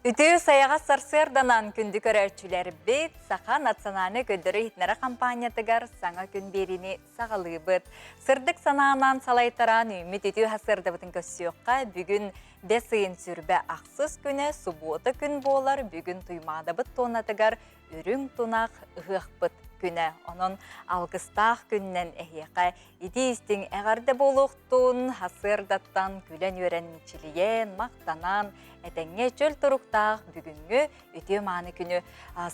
Үтүө сайаҕас сарсыарданан күндү көрөөччүлэрбит Саха национальнай көрдөрүү-иһитиннэрэр хампаанньатыгар саҥа күн биэриини саҕалыыбыт. Сырдык санаанан салайтаран үүммүт үтүө сарсыардабытын көрсүөххэ бүгүн бэс ыйын сүрбэ ахсыс күнэ субуота күн буолар бүгүн Туймаадабыт туонатыгар үрүҥ тунах ыһыахпыт күнэ. Онон алгыстаах күннэн эһиэхэ итии-истиҥ эҕэрдэ буолуохтун, сарсыардаттан күлэн-үөрэн мичилийэн, махтанан, этэҥҥэ чөл туруктаах бүгүҥҥү үтүө-мааны күнү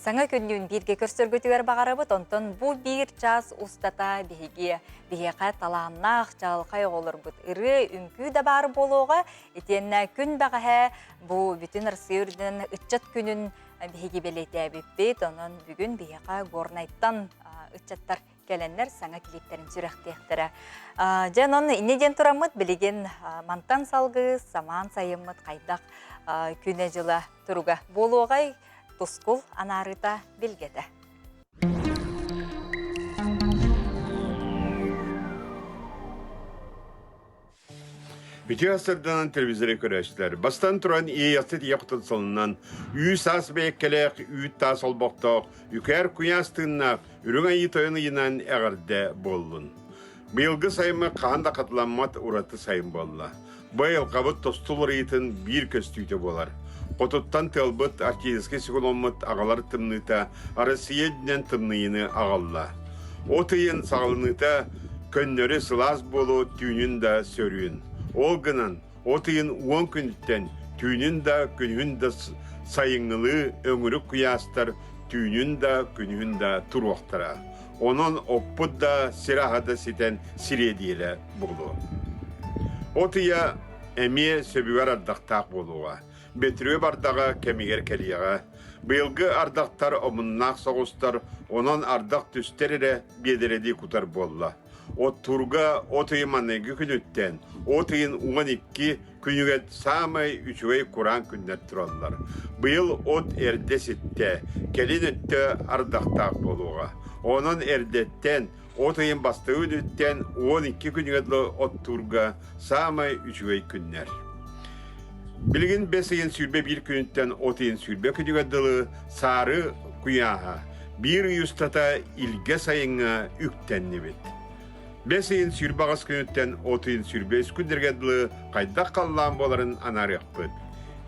саҥа күннүүн бииргэ көрсөргүтүгэр баҕарабыт. Онтон бу биир чаас устата биһиги биһиэхэ талааннаах чаҕылхай оҕолорбут ырыа, үҥкүү да баар буолуоҕа. Итиэннэ күн бэҕэһээ бу бүтүн Россия үрдүнэн ыччат күнүн биһиги бэлиэтээбиппит. Онон бүгүн биһиэхэ Горнайтан ыччаттар кэлэннэр саҥа клиптэрин сүрэхтиэхтэрэ. Дьэ, онон инньэ диэн тураммыт билигин мантан салгыы самаан сайыммыт хайдах күнэ-дьыла туруга буолуоҕай тускул анаарыыта билгэтэ. Үтүө сырданан телевизоры көрөөччүлэр бастан туран иэйэхсит ийэ хотун сылынан үүс аас бэйэккэлээх үүт таас олбохтоох үкээр куйаас тыыннаах үрүҥ айыы тойон ыйынан эҕэрдэ буоллун. Быйылгы сайыммыт хаһан да хатыламмат ураты сайын буолла. Бу айылҕабыт тосту уларыйыытын биир көстүүтэ буолар. Хотуттан тыалбыт арктическай цикломмут аҕалар тымныыта Россия үрдүнэн тымныйыыны аҕалла. От ыйын саҕаланыыта көннөрү сылаас буолуо түүнүн да сөрүүн. Ол гынан от ыйын 10 күнүттэн түүнүн да күнүһүн да сайыҥҥылыы өҥүрүк куйаастар түүнүн да күнүһүн да туруохтара. Онон оппут да сир аһа да ситэн сириэдийэлэ буолуо. От ыйа эмиэ сөбүгэр ардахтаах буолуоҕа. Бөтүрүөп ардаҕа кэмигэр кэлиэҕэ. Быйылгы ардахтар омуннаах соҕустар, онон ардах түстэр эрэ биэдэрэлии кутар буолла. Оттуурга от ыйын маҥнайгы күнүттэн от ыйын 12 күнүгэр саамай үчүгэй кураан күннэр тураллар. Быйыл от эрдэ ситтэ, кэлин өттө ардахтаах буолуоҕа. Онон эрдэттэн от ыйын бастакы күнүттэн 12 күнүгэр дылы оттуурга саамай үчүгэй күннэр. Билигин бэс ыйын 21 күнүттэн от ыйын 20 күнүгэр дылы саары куйааһа биир ый устата илгэ сайыҥҥа үктэннибит. Бэс ыйын 28 күнүттэн от ыйын 23 күннэргэ дылы хайдах халлаан буоларын анаарыахпыт.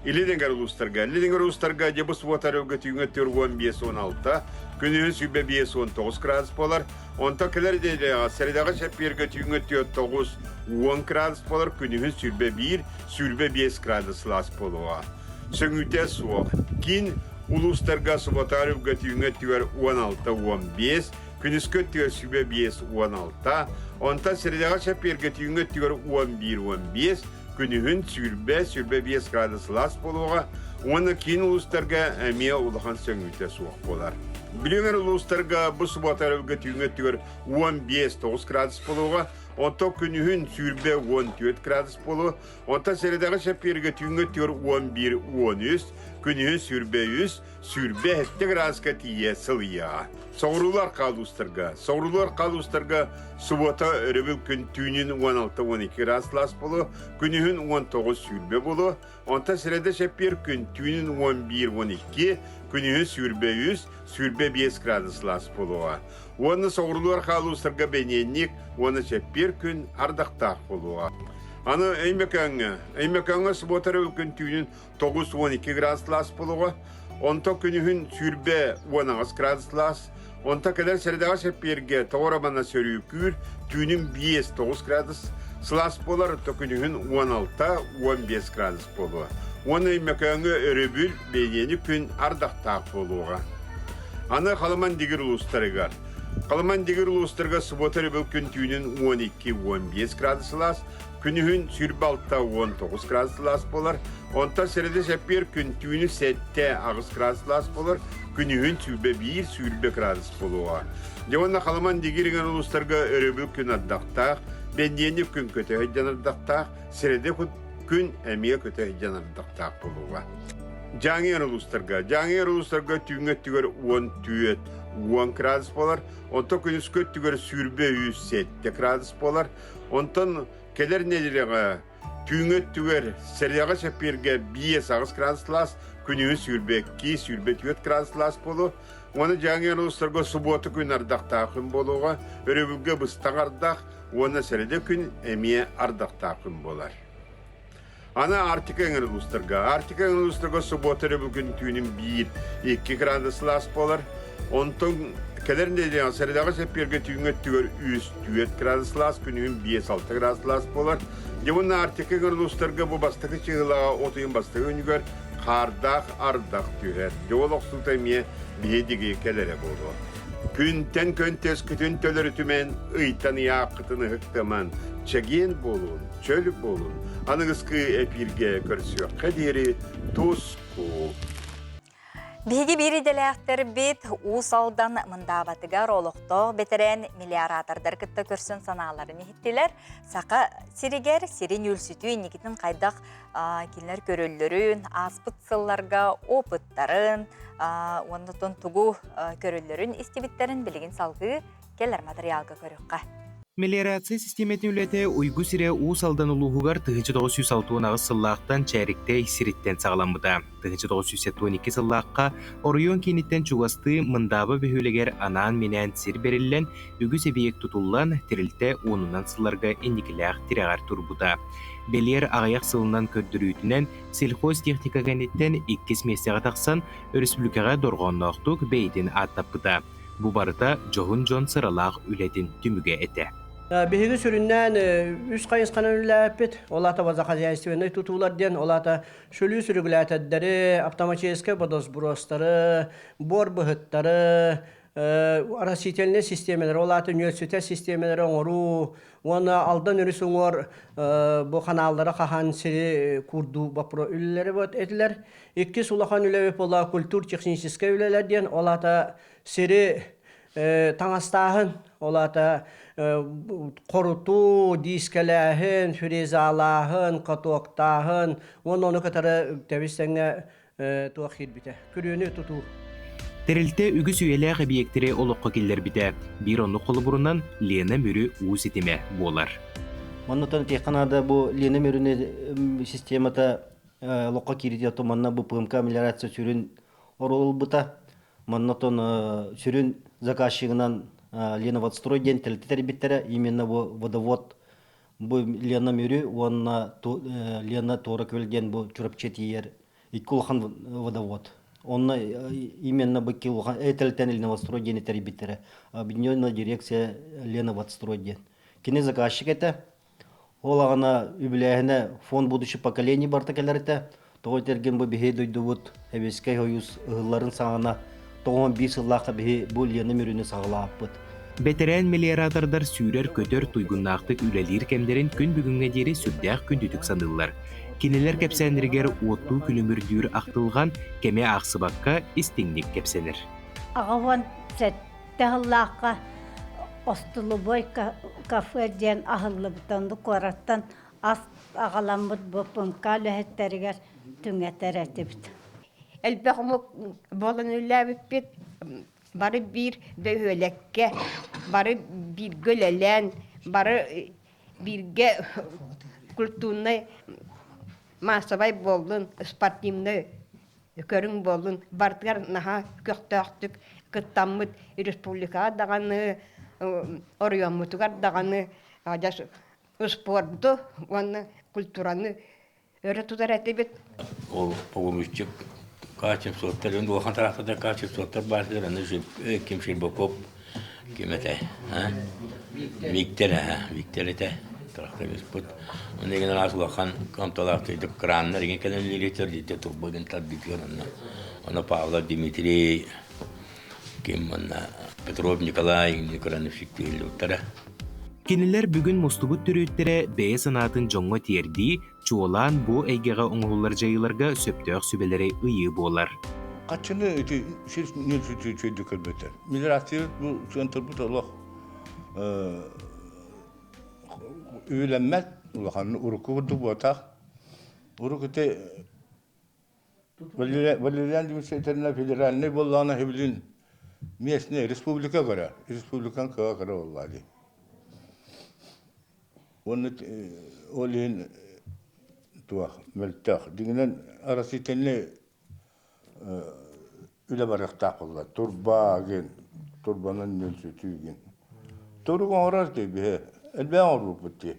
Илин эҥэр улуустарга, Илин эҥэр улуустарга дьыбыс уотар өлгөтүүҥҥэ 45-16, күнүһүн 25-19 градус буолар, Онтон кэлэр нэдиэлэҕэ сэрэдэҕэ чэппиэргэ түүҥҥэ 49 10 градус буолар, күнүһүн 21 25 градус сылаас буолуоҕа. Сөҥүүтэ суох. Киин улуустарга субатаар үбгэ түүҥҥэ өттүгэр 16 15, күнүскү өттүгэр 25 16, онтон сэрэдэҕэ чэппиэргэ түүҥҥэ өттүгэр 11 15, күнүһүн 20-25 градус сылаас буолуоҕа уонна киин улуустарга эмиэ улахан сөҥүүтэ суох буолар. Бүлүү улуустарга бу субуота өрөбүлгэ түүҥҥү өттүгэр 15-9 градус буолуоҕа, онтон күнүһүн 20-14 градус буолуо, онтон сэрэдэҕэ чэппиэргэ түүҥҥү өттүгэр 11-13, күнүһүн 23, 27 градуска тиийэ сылыйыаҕа. Соҕуруулар хаалуустарга, соҕуруулар хаалуустарга субуота өрөбүл күн түүнүн 16-12 градус сылаас буолуо, күнүһүн 19-20 буолуо, онтон сэрэдэ чэппиэр күн түүнүн 11-12, күнүһүн 23, 25 градус сылаас буолуоҕа. Уонна соҕуруулар хаалуустарга бэниэнньик уонна чэппиэр күн ардахтаах буолуоҕа. Аны Өймөкөөҥҥө, Өймөкөөҥҥө субуота өрөбүл күн түүнүн 92 градус сылаас буолуоҕа, онтон күнүһүн 28 градус сылаас, онтон кэлэр сэрэдэҕэ чэппиэргэ тоҕо романа сөрүүкүүр, түүнүн 5-9 градус сылаас буолар, оттон күнүһүн 16-15 градус буолуо. Уонна Өймөкөөҥҥө өрөбүл, бэйиэни күн ардахтаах буолуоҕа. Аны Халыман Дигир улуустарыгар. Халыман Дигир улуустарыгар субуота өрөбүл күн түүнүн 12-15 градус сылаас, Күнүһүн 26-19 градус сылаас буолар. Онтон сэрэдэ сэппиэр күн түүнү 7-8 градус сылаас буолар. Күнүһүн 21-20 градус буолуоҕа. Дьэ уонна Халыман Дигириҥэн улуустарга өрөбүл күн ардахтаах, бэнниэнньик күн көтө сылдьан ардахтаах, сэрэдэ күн эмиэ көтө сылдьан ардахтаах буолуоҕа. Дьааҥы улуустарга. Дьааҥы улуустарга түүҥҥү өттүгэр 14 10 градус буолар. Онтон күнүскү өттүгэр 23 7 градус буолар. Онтон кэлэр нэдиэлэҕэ Түүҥҥү өттүгэр сэрэҕэ сэппиэргэ 5-8 градус сылаас, күнүһү 22-24 градус сылаас буолуо. Уонна дьааҥы улуустарга субуота күн ардахтаах күн буолуоҕа, өрөбүлгэ быстах ардах уонна сэрэдэ күн эмиэ ардахтаах күн буолар. Аны Арктика эҥэр улуустарга. Арктика эҥэр улуустарга субуота өрөбүл күн түүнүн 1-2 градус сылаас буолар. Онтон кэлэр нэдиэлэҕэ сэрэдэҕэ сэппиэргэ түүҥҥү өттүгэр 3-4 градус сылаас, күнүһүн 5-6 градус сылаас буолар. Дьэ уонна Арктика эҥэр улуустарга бу бастакы чыһылаҕа от ыйын бастакы күнүгэр хаардаах ардах түһэр. Дьэ ол охсуута эмиэ биһи диги кэлэрэ буолуо. Күнтэн көнтөскүтүн төлөрүтүмэн, ыйтан ыйааххытын ыһыктыман, чэгиэн буолун, чөл буолун. Аныгыскы эпииргэ көрсүөххэ диэри тус-куу. Биһиги биир идэлээхтэрбит Уус Алдан Мындаабатыгар олохтоох бэтэрээн мелиоратордар кытта көрсөн санааларын иһиттилэр. Саха сиригэр сирин үөлсүтүү инникитин хайдах кинилэр көрөллөрүн, ааспыт сылларга опыттарын уонна тугу көрөллөрүн истибиттэрин билигин салгыы кэлэр матырыйаалга көрүөххэ. Мелиорация систиэмэтин үлэтэ Уйгу сирэ Уус Алдан улууһугар 1968 сыллаахтан Чээриктэй сириттэн саҕаламмыта. 1972 сыллаахха оройуон кииниттэн чугастыы Мындааба бөһүөлэгэр анаан-минээн сир бэриллэн, үгүс эбийиэк тутуллан, тэрилтэ уонунан сылларга инникилээх тирэҕэр турбута. Бэлиэр аҕыйах сылынан көрдөрүүтүнэн сельхозтехника кэнниттэн иккис миэстэҕэ тахсан, өрөспүүбүлүкэҕэ дорҕоонноохтук бэйэтин ааттаппыта. Бу барыта дьоһун дьон сыралаах үлэтин түмүгэ этэ. Биһиги сүрүннээн үс хайысханан үлэлээппит. Ол аата водохозяйственнай тутуулар диэн, ол аата сүлүү регулятордары, автоматическай водосбростары, буор быһыттары, растительнай систиэмэлэри, ол аата нүөлсүтэр систиэмэлэри оҥоруу уонна Алдан өрүс уҥуор бу ханааллары хаһан сири куурдуу боппуруо үлэлэри этилэр. Иккис улахан үлэбит буолла культур-техническэй үлэлэр диэн, ол аата сири таҥастааһын, ол аата хорутуу, диискэлээһин, фрезалааһын, катоктааһын уонна ону кытары тэбис-тэҥҥэ туох киирбитэ, күрүөнү тутуу. Тэрилтэ үгүс үйэлээх эбийиэктэри олоххо киллэрбитэ. Биир оннук холобурунан Лена Мүрү уу ситимэ буолар. Оннуттан этиэххэ наада бу Лена Мүрүнү системата олоххо киирдэ отон манна бу ПМК мелиорация сүрүн оруол ылбыта. Манна отон сүрүн заказчигынан Леноводстрой диэн тэрилтэ тэрийбиттэрэ. Именно бу водовод бу Лена Мүрү уонна Лена Туора Күөл диэн бу Чурапчы тиийэр икки улахан водовод. Онно именно бу икки улахан тэрилтэн Леноводстрой диэни тэрийбиттэрэ. Объединенная дирекция Леноводстрой диэн. Кини заказчик этэ. Ол аҕана үбүлээһинэ фонд будущих поколений барыта кэлэр этэ. Тоҕо этэргин бу биһи дойдубут Сэбиэскэй Союз ыһылларын саҕана 91 сыллаахха биһи бу Лена Мүрүнү саҕалааппыт. Бэтэрээн мелиоратордар сүүрэр-көтөр туйгуннаахтык үлэлиир кэмнэрин күн бүгүҥҥэ диэри сүрдээх күндүтүк саныыллар. Кинилэр кэпсээннэригэр уоттуу күлүмүрдүүр ахтылҕан кэми аахсыбакка истиҥник кэпсэнэр. 87 сыллаахха остолобуой кафе диэн аһыллыбыта. Онно куораттан ас аҕаламмыт бу ПМК үлэһиттэригэр түҥэтэр этибит. Элбэх омук буолан үлэлээбиппит. Бары биир бөһүөлэккэ, бары бииргэ үлэлээн, бары бииргэ культурнай маассабай буоллун, спортивнай көрүҥ буоллун, барытыгар наһаа көхтөөхтүк кыттаммыт республикаҕа даҕаны, оройуоммутугар даҕаны адьас спорду уонна культураны өрө тутар этибит. Ол погрузчик качествоттар, улахан трассада качествоттар баатылар, аны ким Щербаков ким этэ, Виктор, Виктор этэ, тракториспыт. Оны еген араас улахан кыамталаах краннар еген кэлэн лилитер дите турба ген тардытыгар онно. Оны Павлов Дмитрий, ким манна Петров Николай Николаевич тиһиллибиттэрэ. Кинилэр бүгүн мустубут төрүөттэрэ бэйэ санаатын дьоҥҥо тиэрдии, чуолаан бу эйгэҕэ оҥоһуллар дьайыыларга сөптөөх сүбэлэри ыйыы буолар. Хаччыны ити сир үчүгэйдик көрбөттөр. Мелиорация бу сыантырбыт олох үбүлэммэт улахан урукку курдук буотах. Урук ити Валериан Дмитриевич федеральный буоллаҕына билин местный республика көрө, республикан кыа көрө буоллаа дии. Уонна ол иһин туох мөлтөх. Дьиҥинэн Россиятельнай үлэ барыахтаах буолла. Турба гин, турбанан нөлсүтүү гин. Турук оҥорор дии биһи. Элбэх оҥорбуппут дии.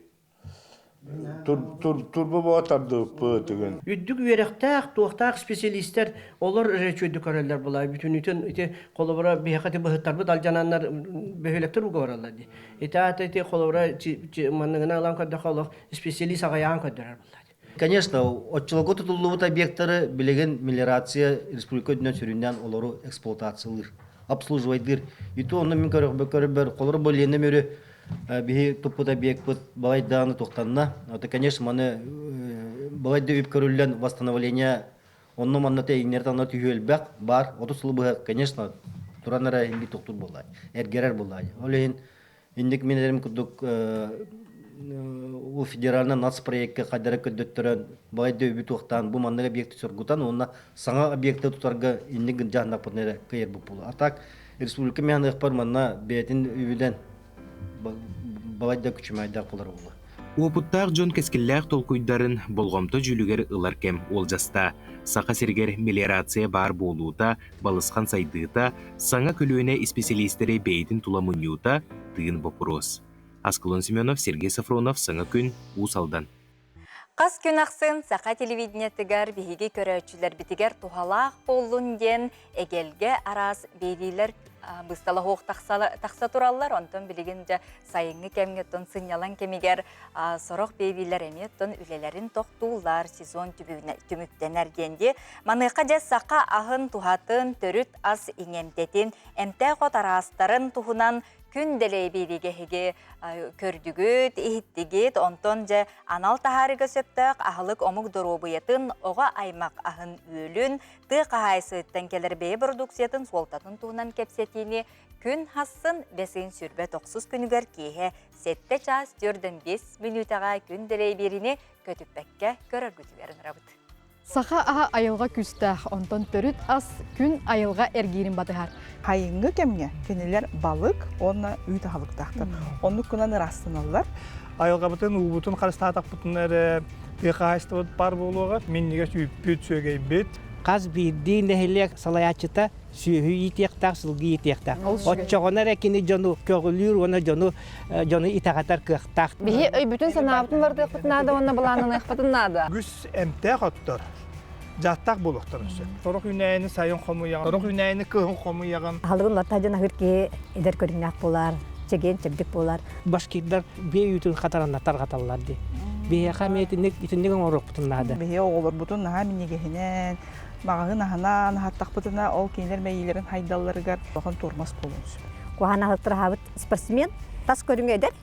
Турба боо тардыбыппыт игин. Үрдүк үөрэхтээх, туохтаах специалистэр олор эрэ үчүгэйдик көрөллөр буолаа. Бүтүнүтүн ити холобура биһиэхэ ити быһыттарбыт алдьананнар бөһүөлэктэр ууга бараллар дии. Ити аата ити холобура манныгына ылан көрдөххө олох специалист аҕыйаҕын көрдөрөр буоллаа. Конечно, оччолорго тутуллубут объектары билигин мелиорация республика үрдүнэн сүрүннээн олору эксплуатациялыыр, обслуживайдыыр. И то онно мин көрөбөр, холоро бу Лена Мөрү биһи туппут объекпыт балайдааны туохтанна. Это, конечно, маны балайда үп көрүллэн восстановление онно манна тэйиҥнэр танна түһүү элбэх бар. Оту сылы быһа, конечно, туран эрэ инби тохтур буоллаа, эргэрэр буоллаа. Ол иһин Инник мин эрим курдук у федеральный нацпроекка хайдара көрдөттөрөн балайда үбү туохтаан бу маннык объекты соргутан уонна саҥа объекты тутарга инник дьаһаннахпытына эрэ кыайарбыт буолуо. А так республика миһаныахпар манна бэйэтин үбүнэн балайда күчүмэйдээх буолар буолуо. Уопуттаах дьон кэскиллээх толкуйдарын болҕомто дьүүлүгэр ылар кэм уолдьаста. Саха сиригэр мелиорация баар буолуута, балысхан сайдыыта, саҥа көлүөнэ исписэлиистэри бэйэтин тула мунньуута тыын боппуруос. Аскалон Семенов, Сергей Софронов, Саҥа күн, Уус Алдан. Хас күн ахсын саха телевидениетыгар биһиги көрөөччүлэрбитигэр туһалаах буоллун диэн эгэлгэ араас биэриилэр быыстала суох тахса тураллар. Онтон билигин дьэ сайыҥҥы кэмҥэ оттон сынньалаҥ кэмигэр сорох биэриилэр эмиэ оттон үлэлэрин тохтууллар, сезон түмүктэнэр диэн дии. Маныаха дьэ саха аһын туһатын, төрүт ас иҥэмтэтин, эмтээх от араастарын туһунан күн дэлэй биэриигэ эһиги көрдүгүт, иһиттигит. Онтон дьэ анал таһаарыыга сөптөөх аһылык омук доруобуйатын, оҕо аймах аһын-үөлүн, тыа хаһаайыстыбаттан кэлэр бэйэ продукциятын суолтатын туһунан кэпсэтиини күн хассын бэс ыйын 29 күнүгэр киэһэ 7 чаас 45 мүнүүтэҕэ күн дэлэй биэриини көтүппэккэ көрөргүтүгэр ыҥырабыт. Саха аһа айылҕа күүстээх, онтон төрүт ас күн айылҕа эргиирин батыһар. Хайыҥҥы кэмҥэ кинилэр балык уонна үүт аһылыктаахтар. Оннук гынан ыраастаналлар. Айылҕабытын, уубутун харыстаатахпытына эрэ тыа хаһаайыстыбабыт баар буолуоҕа. Минньигэс үүппүт, сүөгэйбит. Хас биирдии нэһилиэк салайааччыта сүөһү иитиэхтээх, сылгы иитиэхтээх. Оччоҕуна эрэ кини дьону көҕүлүүр уонна дьону дьону итэҕэтэр кыахтаах. Биһи өйбүтүн санаабытын уларытыахпытын наада уонна былааннаныахпытын наада. Үгүс эмтээх оттор дьааттаах буолуохтарын сөп. Сорох үүнээйини сайын хомуйаҕын, сорох үүнээйини кыһын хомуйаҕын. Аһылыгын уларта дьон аһыыр киһи эдэр көрүҥнээх буолар, чэгиэн чэбдик буолар. Башкирдар биэ үүтүн хатаранна тарҕаталлар дии. Биһиэхэ эмиэ итинник итинник оҥоруохпутун наада. Биһиги оҕолорбутун наһаа минньигэһинэн, маҕаһыын аһынан аһаттахпытына, ол кинилэр мэйиилэрин хайдалларыгар улахан туормас буолуон сөп. Куһаҕан аһылыктар аһаабыт спортсмен тас көрүҥэ эдэр,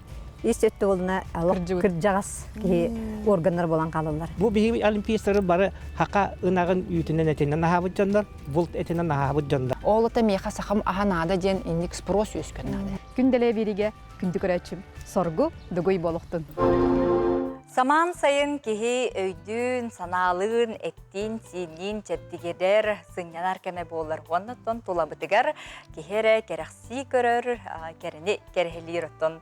ис өттө буолуна кырдьаҕас киһи органнар буолан хаалаллар. Бу биһиги олимпийцтары бары хака ынаҕын үүтүнэн этинэн аһаабыт дьоннор, булт этинэн аһаабыт дьоннор. Ол ата миэхэ сахам аһа наада диэн инник спрос үөскүөн наада. Күн дэлэ биригэ күндү көрөөччүм соргу дугуй буолуохтун. Самаан сайын киһи өйдүүн, санаалыын, эттиин-сиинниин чэбдигирэр, сынньанар кэмэ буолар. Уонна оттон тулабытыгар киһи эрэ кэрэхсии көрөр, кэрэни кэрэһилиир оттон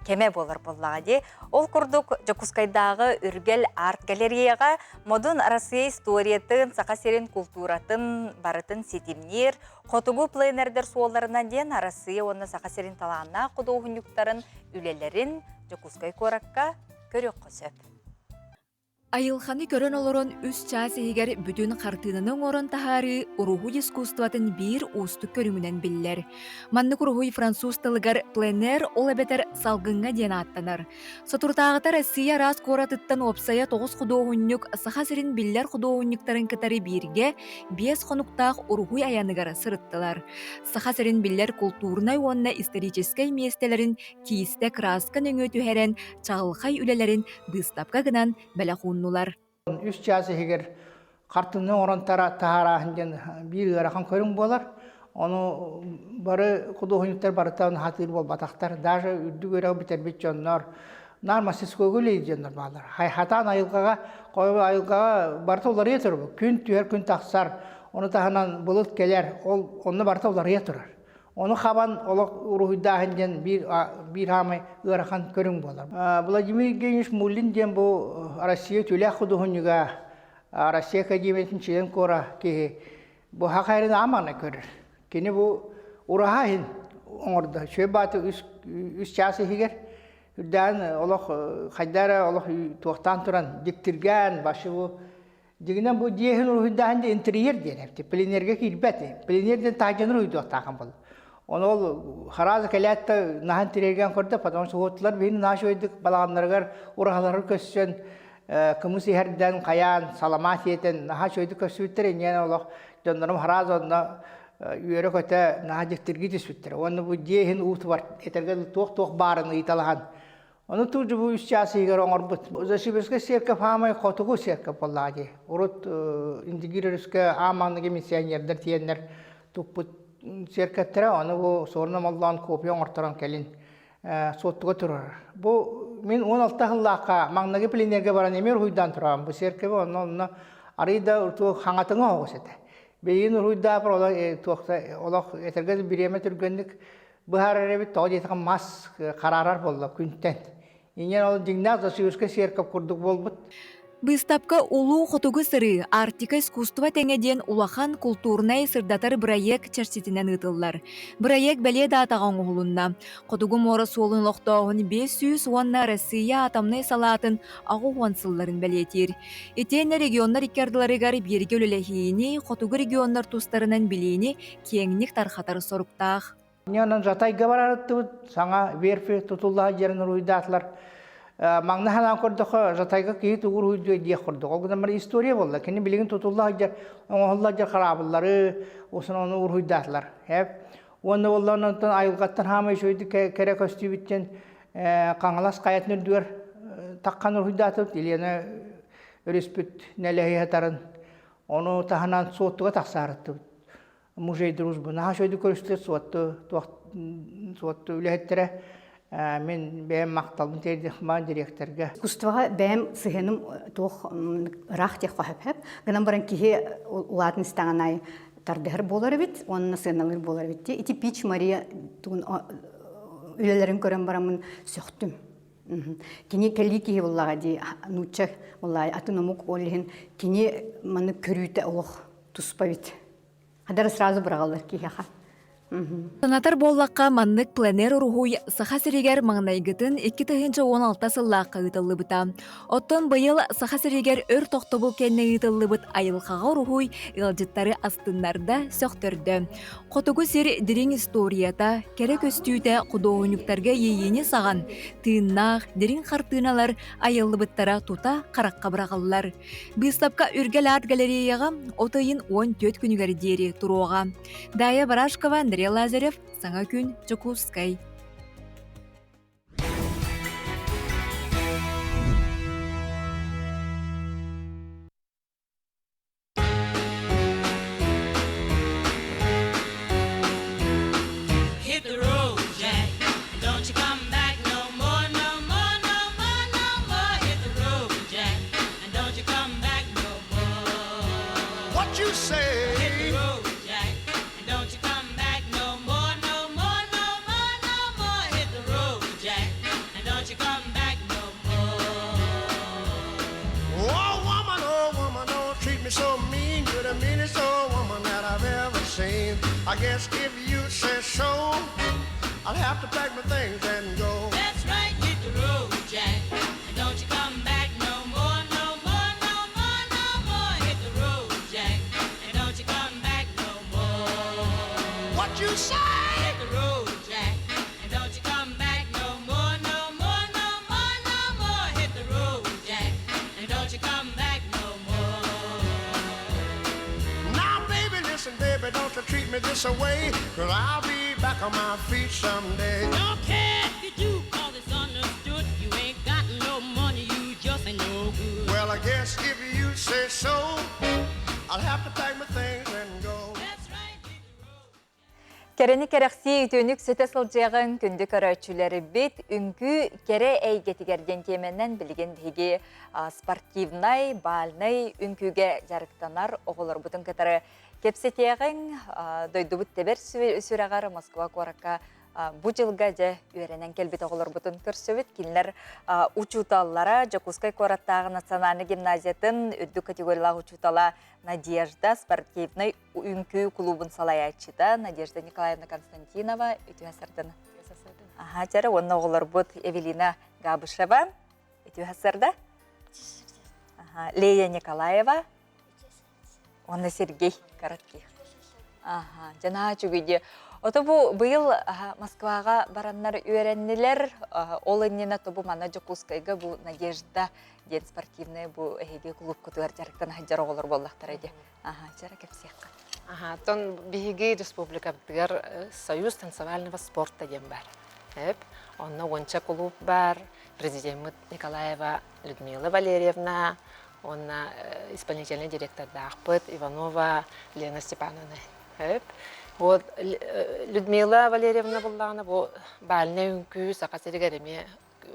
кэмэ буолар буоллаҕа дии. Ол курдук Дьокуускайдааҕы Үргэл арт-галереяҕа Модун Россия историятын, Саха сирин култууратын барытын ситимниир Хотугу пленэрдэр суолларынан диэн Арассыыйа уонна Саха сирин талааннаах худуоһунньуктарын үлэлэрин Дьокуускай куоракка көрүөххэ сөп. Айылҕаны көрөн олорон үс чаас иһигэр бүтүн хартыынаны оҥорон таһаарыы уруһуй искусствотын биир уустук көрүҥүнэн биллэр. Маннык уруһуй француз тылыгар пленэр ол эбэтэр салгыҥҥа диэн ааттанар. Соторутааҕыта Россия араас куоратыттан уопсайа 9 худуоһунньук Саха сирин биллэр худуоһунньуктарын кытары бииргэ 5 хонуктаах уруһуй айаныгар сырыттылар. Саха сирин биллэр култуурунай уонна историческай миэстэлэрин киистэ кырааска нөҥүө түһэрэн чаҕылхай үлэлэрин быыстапка гынан бэлэх ууннулар. Үс чаас иһигэр хартыына оҥорон таһаарааһын диэн биир ыарахан көрүҥ буолар. Ону бары худуоһунньуктар барыта сатыыр буолбатахтар. Даже үрдүк үөрэҕи бүтэрбит дьоннор наар мастерскойга үлэлиир дьоннор бааллар. Хатаан айылҕаҕа, айылҕаҕа барыта уларыйа турар. Күн түһэр, күн тахсар. Ону таһынан былыт кэлэр. Ол онно барыта уларыйа турар. Ону хабан олох уруһуйдааһын диэн биир биир хаамай ыарахан көрүҥ буолар. Владимир Евгеньевич Муллин диэн бу Россия үтүөлээх худуоһунньуга, Россия Академиятын член кора киһи бу хахайрын аамана көрөр. Кини бу ураһа иһин оҥордо. Үчүгэй бааты үс, үс чаас иһигэр үрдээн олох хайда эрэ олох туохтаан туран диктиргээн башы бу Дьиҥинэн бу дьиэһин уруһуйдааһын дьэ интерьер диэн эбит. Пленэргэ киирбэт. Пленэр диэн таһдьаны уруһуйдуохтаахын буолла. Ону ол харааза кэлээт да наһан тириэргэн көрдө, потому что уоттулар биһини наша өйдүк балаҕаннарыгар ураһалары көссөн кымыс иһэрдэн, хайаан, саламаат сиэтэн наһаа үчүгэйдик көрсүбүттэр. Инньэ олох дьоннорум харааз онно үөрэ-көтө наһаа дьиктиргии түспүттэр. Уонна бу дьиэ иһин уутубар этэргэ туох-туох баарын ыйыталаһан Ону туу бу үс чаас иһигэр оҥорбут. Засибирскай церковь аамай хотугу церковь буоллаҕа дии. Урут Индигир өрүскэ ааманыгы миссионердар тиэннэр туппут церковьтара, ону бу суорна моллоон копия оҥорторон кэлин суоттуга турар. Бу мин 16 сыллаахха маҥнайгы пленэргэ баран эмиэ уруһуйдаан турабын. Бу церковь онно онно арый да туох хаҥатыҥа оҕус этэ. Бэйин уруһуйдаапар олох этэргэ бириэмэ түргэнник быһаарар эбит тоҕо диэтэххэ мас хараарар буолла күнтэн. Инньэн ол дьиҥнээх Засюрскай церковь курдук буолбут. Быыстапка Улуу Хотугу сырыы Арктика искусство тэҥэ диэн улахан култуурунай сырдатар бырайыак чэрчитинэн ыытыллар. Бырайыак бэлиэ даатаҕа оҥоһулунна. Хотугу муора суолун олохтооһун 500 уонна Россия атомнай салаатын 80 сылларын бэлиэтиир. Итиэннэ регионнар икки ардыларыгар бииргэ үлэлэһиини, хотугу регионнар тустарынан билиини киэҥник тархатар соруктаах. Онон Жатайга барарыттыбыт, саҥа верфи тутулла сылдьарын уруһуйдаатылар. Маҥна санаан көрдөххө, Жатайга киһи тугу уруһуйдуо диэх курдук. Ол гынан баран история буолла. Кини билигин тутулла сылдьар, оҥоһулла сылдьар хараабыллары, ону уруһуйдаатылар. Уонна буолла онтон айылҕаттан хаамай үчүгэйдик кэрэ көстүүбүттэн Хаҥалас хайатын үрдүгэр таххан уруһуйдаатыбыт. Елена өрүспүт нэлэһи сытарын Ону таһынан Суоттуга тахсаарыттыбыт. Музей дружбы наһаа үчүгэйдик көрүстүлэр Суотту туох Суотту үлэһиттэрэ мин бэйэм махталбын тиэрдиэхмаан дириэктэргэ. Искусствоҕа бэйэм сыһыаным туох ыраах диэх хөп гынан баран киһи улаатын истэҕин аайы тардыһар буолар эбит уонна сыаналыыр буолар эбит ити Пич Мария тугун үлэлэрин көрөн бараммын сөхтүм Кини кэлии киһи буоллаҕа дии, нуучча буоллаҕа атын омук ол иһин кини маннык көрүүтэ олох туспа эбит. Хадара сразу быраҕаллар киһиэхэ. Санатар буоллахха, маннык пленэр уруһуй Саха сиригэр маҥнайгытын 2016 сыллаахха ыытыллыбыта. Оттон быйыл Саха сиригэр өр тохтобул кэннэ ыытыллыбыт айылҕаҕа уруһуй ыалдьыттары астыннарда, сөхтөрдө. Хотугу сир дириҥ историята, кэрэ көстүүтэ худуоһунньуктарга иэйиини саҕан, тыыннаах, дириҥ хартыыналар айыллыбыттара тута харахха быраҕыллар. Быыстапка Үргэл арт галереяҕа от ыйын 14 күнүгэр диэри туруоҕа. Дая Барашкова, Андрей Лазарев, Саҥа күн, Дьокуускай. Hit the road, Jack. Don't you come back no more, no more, no more, no more. Hit the road, Jack. And don't you come back no more. What you say? Hit the road, Jack. And don't you come back no more, no more, no more, no more. Hit the road, Jack. And don't you come back no more. Oh, woman, oh, woman, don't treat me so mean. You're the meanest old woman that I've ever seen. I guess if you say so, I'll have to pack my things and go. That's right, hit the road, Jack. And don't you come back no more, no more, no more, no more. Hit the road, Jack. And don't you come back no more. What you say? Hit the road, Jack. And don't you come back no more, no more, no more, no more. Hit the road, Jack. And don't you come back no more. Now, baby, listen, baby, don't you treat me this way. Cause I'll be back on my feet someday. Don't care if you do, cause it's understood. You ain't got no money, you just ain't no good. Well, I guess if you say so, I'll have to pack my things and go. Кэрэни кэрэхсии үтүөнүк сүтэ сылдьыаҕыҥ күндү көрөөччүлэрбит үҥкүү кэрэ эйгэтигэр диэн тиэмэнэн билигин биһиги спортивнай, бальнай үҥкүүгэ дьарыктанар оҕолорбутун кытары Кэпсэтиэҕиҥ дойдубут тэбэр сүрэҕэр Москва куоракка бу дьылга дьэ үөрэнэн кэлбит оҕолорбутун көрсөбүт. Кинилэр учууталлара Дьокуускай куораттааҕы национальнай гимназиятын үрдүк категориялаах учуутала Надежда спортивнай үҥкүү кулуубун салайааччыта Надежда Николаевна Константинова үтүө сардын. Аха, чара уонна оҕолорбут Эвелина Габышева үтүө сарда. Аха, Лея Николаева уонна Сергей Коротких. Аха, жанаа үчүгэй Ото бу быйыл Москваҕа бараннар үөрэннилэр. Ол иннинэ тобу манна Дьокуускайга бу Надежда диэн спортивная бу эһиги клубкутугар дьарыктана сылдьар оҕолор буоллахтара дии. Аха, чара кэпсиэххэ. Аха, оттон биһиги республикабытыгар Союз танцевального спорта диэн бар. Эп, онно уонча кулууп бар, президеммит Николаева Людмила Валерьевна, уонна исполнительный директордаахпыт Иванова Лена Степановна. Эп. Вот Людмила Валерьевна буллаҕына бу бальнай үҥкүү Саха сиригэр эмиэ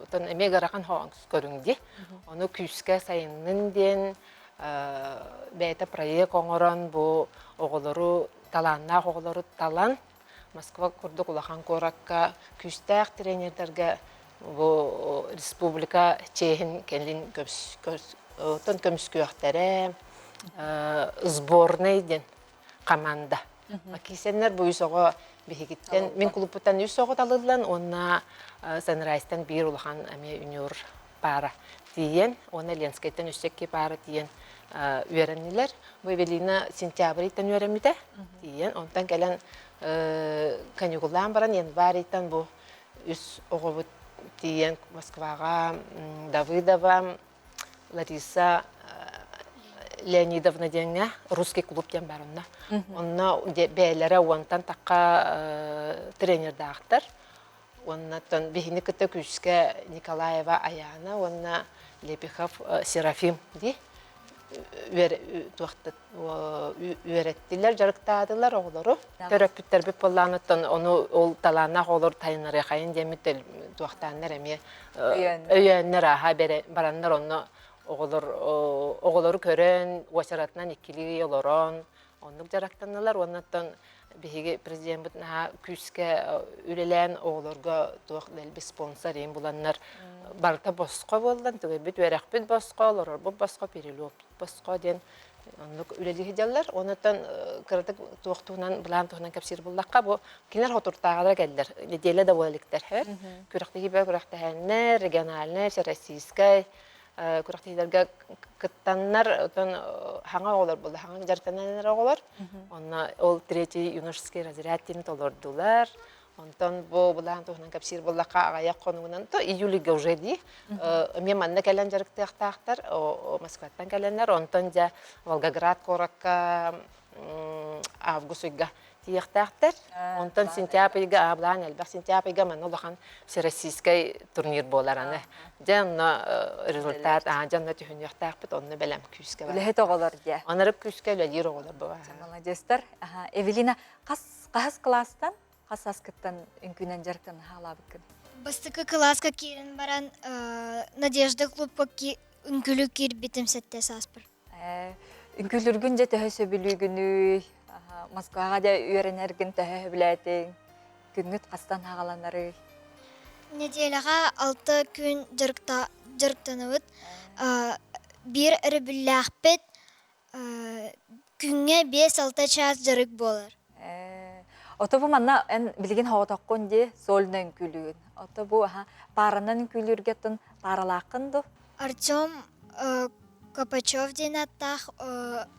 отон эмиэ ыарахан көрүҥ дии. Ону күүскэ сайыннын диэн бэйэтэ проект оҥорон бу оҕолору талааннаах оҕолору талан Москва курдук улахан куоракка күүстээх тренердэргэ бу республика чиэһин кэлин отон көмүскүөхтэрэ сборный диэн команда. Киисэннэр бу үс оҕо биһигиттэн мин клубпуттан үс оҕо талыллан уонна Санрайстан биир улахан эмиэ юниор паара тиийэн уонна Ленскэйтэн өссө икки паара тиийэн үөрэннилэр. Бу Эвелина сентябрьтан үөрэммитэ тиийэн онтон кэлэн каникуллаан баран январьтан бу үс оҕобут тиийэн Москваҕа Давыдова Лариса Леонидовна диэҥҥэ русский клуб диэн бар онно. Онно бэйэлэрэ уонтан тахха тренердаахтар. Уоннаттан биһини кытта күүскэ Николаева Аяна уонна Лепихов Серафим дии үөрэттилэр, дьарыктаатылар оҕолору. Төрөппүттэрбит буоллаҕыттан ону ол талааннаах оҕолору тайыннарыахайын диэммит туохтааннар эмиэ өйөөннөр ааһа бараннар онно оҕолор оҕолору көрөн уочаратынан иккилии олорон оннук дьарыктаннылар уоннаттан биһиги президеммит наһаа күүскэ үлэлээн оҕолорго туох дэлби спонсор иин буланнар барыта босхо буоллан түгэйбит үөрэхпит босхо олорорбут босхо перелеппит босхо диэн оннук үлэлии сылдьаллар онуттан кыратык туох туһунан былаан туһунан кэпсиир буллахха бу кинилэр хотуртааҕылар кэллэр неделя да буола иликтэр күрэхтэһии күрэхтэһэннэр региональнай всероссийскай күрэхтэһиилэргэ кыттаннар отон хаҥа оҕолор буолла хаҥа дьарыктанан оҕолор онно ол третий юношеский разряд диэн толордулар онтон бу былаан туһунан кэпсиир буоллахха аҕыйах хонугунан то июльга уже дии эмиэ манна кэлэн дьарыктыахтаахтар Москваттан кэлэннэр онтон дьэ Волгоград куоракка август ыйга тиийиэхтээхтэр. Онтон сентябрьга аабылаан элбэх сентябрьга манна улахан всероссийскай турнир буолар аны. Дьэ онно результат аа дьэ онно түһүнүөхтээхпит онно бэлэм күүскэ бар. Үлэһит оҕолор дьэ. Онору күүскэ үлэлиир оҕолор бу. Молодецтар. Эвелина хас хас класстан хас аскыттан үҥкүүнэн дьарыктан хаалаабыккын? Бастакы кылааска киирэн баран Надежда клубка үҥкүүлүү киирбитим сэттэ сааспар. Үҥкүүлүүргүн дьэ төһө сөбүлүүгүнүй? Москваҕа дьэ үөрэнэргин төһө сөбүлээтиҥ? Күҥҥүт хастан хаҕаланарый? Нэдиэлэҕэ алта күн дьарыктанабыт. Биир өрөбүллээхпит. Күҥҥэ 5-6 чаас дьарык буолар. Ото бу манна эн билигин хоҕотоххун дии сольно үҥкүүлүүгүн. Ото бу аха пааранан үҥкүүлүүргэ пааралааххын дуу? Артем Копачев диэн ааттаах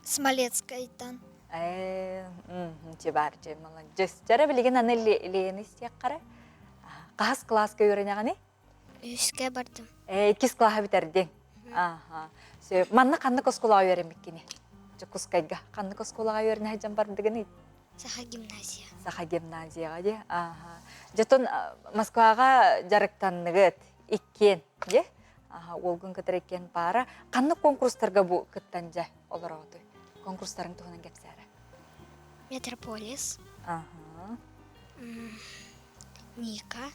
Смолецкайтан. Ээ, бар дьэ, молодец. Дьара билигин аны Лены истиэххэрэ. Хаһыс кылааска үөрэнэҕиний? Үһүскэ бардым. Ээ, иккис кылааһы бүтэрдиҥ. Аха. Сөп. Манна ханнык оскуолаҕа үөрэммиккиний? Дьокуускайга ханнык оскуолаҕа үөрэнэ сылдьан бардыгыный? Саха гимназия. Саха гимназияҕа дии. Аха. Дьэтон Москваҕа дьарыктанныгыт иккиэн дьэ? Аха, уолгун кытары иккиэн паара. Ханнык конкурстарга бу кыттан дьэ олороҕутуй? Конкурстарыҥ туһунан кэпсээрэ. Метрополис. Аха. Ника.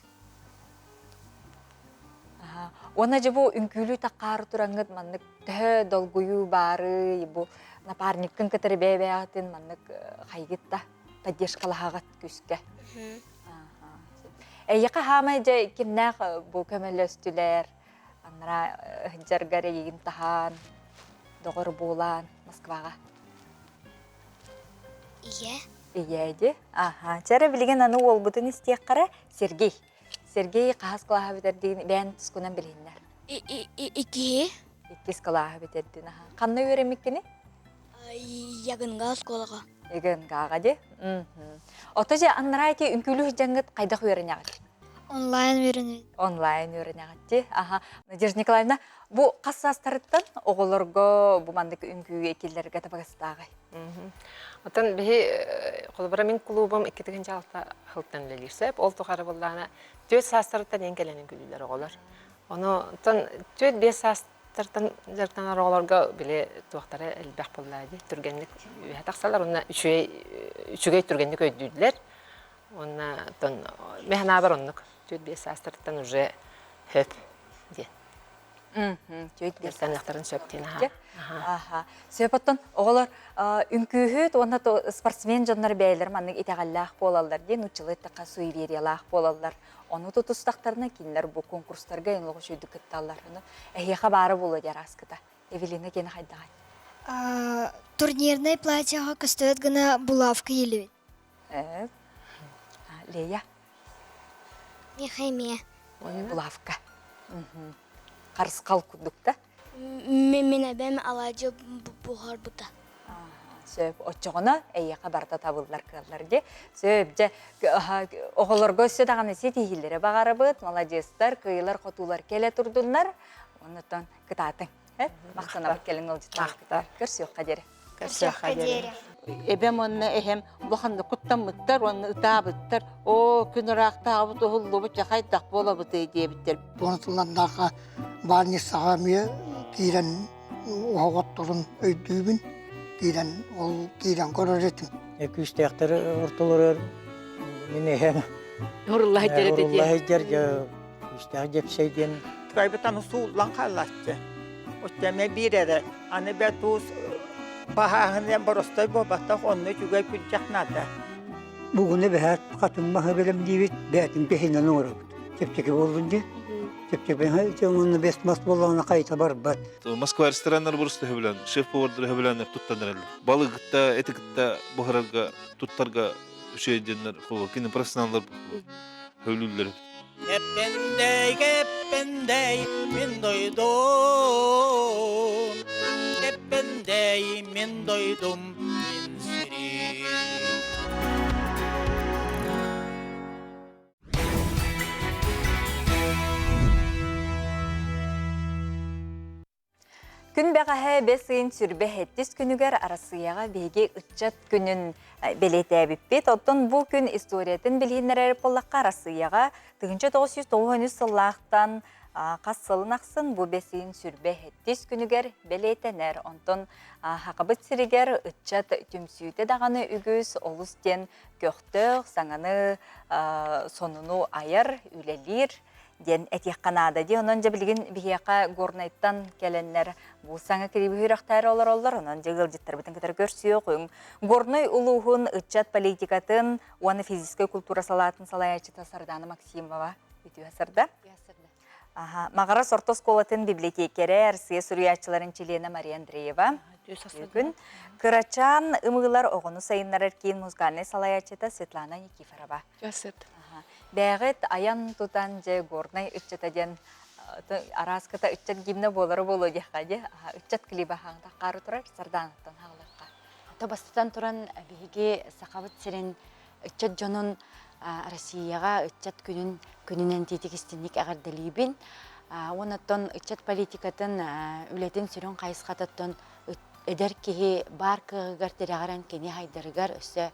Уонна дьэ бу үҥкүүлүү таккаары тураҥҥыт маннык төһө долгуйуу баарый бу Напарниккын кытары бэйэ-бэйэҕитин маннык хайгыт да поддержкалаһаҕыт күүскэ. Эйиэхэ хаамай дьэ кимнээх бу көмөлөстүлэр? Анараа сылдьаргар эйигин таһаан, доҕор буолаан Москваҕа. Ийэ. Ийэ ди. Аха. Чэрэ билигин аны уолбутун истиэххэрэ Сергей. Сергей хаһыс кылааһы бүтэрдигин бэйэн тускунан билиһиннэр. Иккиһи. Иккис кылааһы бүтэрдин. Аха. Ханна үөрэммиккини? Ягынга оскуолаҕа. Ягынгаҕа ди. Ото же аннараа ити үҥкүүлүү сылдьаҥҥыт хайдах үөрэнэҕит? Онлайн үөрэнэбит. Онлайн үөрэнэҕит дии. Аха. Надежда Николаевна, бу хас саастарыттан оҕолорго бу маннык үҥкүү киллэрэргэ табыгастааҕый? Оттон биһи холобура мин клубум 2-6 сылтан үлэлиир сөп. Ол тухары буллаана 4 саастарыттан эн кэлэн үҥкүүлүүллэр оҕолор. Ону оттон 4-5 саастартан дьарыктанар оҕолорго били туохтара элбэх буоллаа дии. Түргэнник үөһэ тахсалар уонна үчүгэй үчүгэй түргэнник өйдүүллэр. Уонна оттон мин санаабар оннук 4-5 саастарыттан уже хөп диэн. Дьарыктаныахтарын сөп диэн аха. Сөп оттон оҕолор үҥкүүһүт уонна спортсмен дьоннор бэйэлэр маннык итэҕэллээх буолаллар диэн нууччалыы эттэххэ суевериялаах буолаллар. Ону тутустахтарына кинилэр бу конкурстарга эн олох үчүгэйдик кытталлар. Эһиэхэ баара буолуо диэн араскыта. Эвелина киэнэ хайдаҕай? Турнирнай платьеҕа көстөөт гына булавка иилибит. Лея. Миэхэ эмиэ. Булавка. Харысхал курдук да? Мин эбэм алаадьы буһарбыта. Сөп. Оччоҕуна эйиэхэ барыта табыллар кыаллар дии. Сөп. Дьэ, оҕолорго өссө даҕаны ситиһиилэри баҕарабыт. Маладьыастар, кыайыылар-хотуулар кэлэ турдуннар. Оннуттан кытаатыҥ. Махтанабыт кэлин ыалдьыттаахтар. Көрсүөххэ диэри. Көрсүөххэ диэри. Эбэм уонна эһэм улаханнык куттаммыттар уонна ытаабыттар. Оо, күн ыраахтааҕыбыт уһуллубут дьэ хайдах буолабытый диэбиттэр. Туонатылланнаахха баанньыссаҕа эмиэ киирэн оһоҕотторун өйдүүбүн. Киирэн ол киирэн көрөр этим. Күүстээхтэр ортолоругар мин эһэм Уруллаһыйдар этэ дии. Уруллаһыйдар дьэ күүстээх дьэпсэй диэн Кайбытан сууллан хааллааччы. Устеме биир эрэ. Аны бэ туус баһааһын боростой буолбатах, онно үчүгэй күрдьэх наада. Бугуну бэһээт хатын маһы бэлэмниибит, бээтин бэһинэн оҥоробут. Чэпчэки буоллун дии. Чэпчэки уонна бэс мас буоллаҕына хайта барбат. Москва рестораннар бурус төһөбүлэн, шеф-повардар төһөбүлэн туттан эрэллэр. Балыгытта, эти кытта буһарарга, туттарга үчүгэй диэннэр, кини профессионаллар хөбүлүүллэр. Кэппэндэй, кэппэндэй, мин дойдум. Кэппэндэй, мин дойдум, мин сирим. Күн бэҕэһээ бэс ыйын сүрбэ сэттис күнүгэр Арассыыйаҕа биһиги ыччат күнүн бэлиэтээбиппит. Оттон бу күн историятын билиһиннэрэр буоллахха Арассыыйаҕа 1993 сыллаахтан хас сылын ахсын бу бэс ыйын сүрбэ сэттис күнүгэр бэлиэтэнэр. Онтон Сахабыт сиригэр ыччат түмсүүтэ даҕаны үгүс, олус диэн көхтөөх, саҥаны сонуну айар, үлэлиир диэн этиэххэ наада дии. Онон дьэ билигин биһиэхэ Горнайтан кэлэннэр бу саҥа кириби үрэхтээри олороллор. Онон дьэ ыалдьыттарбытын кытары көрсүөҕүҥ. Горнай улууһун ыччат политикатын уонна физическэй культура салаатын салайааччыта Сардана Максимова үтүө сарда. Аха, Маҕарас орто оскуолатын библиотекэрэ, Россия суруйааччыларын чилиэнэ Мария Андреева. Бүгүн Кырачаан ымыылар оҕону сайыннарар киин музыкальнай салайааччыта Светлана Никифорова. Бээҕит айан тутан дьэ Горнай ыччата диэн арааската ыччат гимнэ буолара буолуо диэххэ дии. Ыччат клиба хаары турар Сардаанаттан хаалыахха. Ото бастатан туран биһиги Сахабыт сирин ыччат дьонун Россияҕа ыччат күнүн күнүнэн тиитик истинник эҕэрдэлиибин. Уонна ыччат политикатын үлэтин сүрүн хайысхатыттан эдэр киһи баар кыаҕыгар тирэҕирэн кини хайдарыгар өссө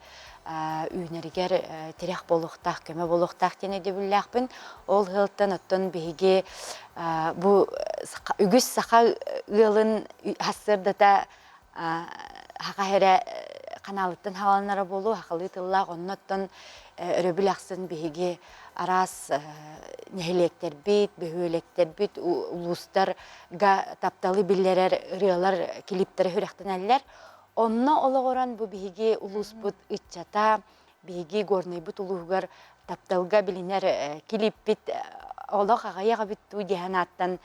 үүнэригэр тирэх буолуохтаах, көмө буолуохтаах диэн өйдөбүллээхпин. Ол ыалтан оттон биһиги бу үгүс саха ыалын сарсыардата саха эрэ ханаалыттан хааланара буолуо, сахалыы тыллаах оннуттан өрөбүл ахсын биһиги араас нэһилиэктэрбит, бөһүөлэктэрбит, улуустарга тапталы биллэрэр ырыалар, клиптэрэ сүрэхтэнэллэр. Онно олоҕуран бу биһиги улууспут ыччата, биһиги Горнайбыт улууһугар тапталга билинэр килииппит олох аҕыйах эбит дуу диэн ааттан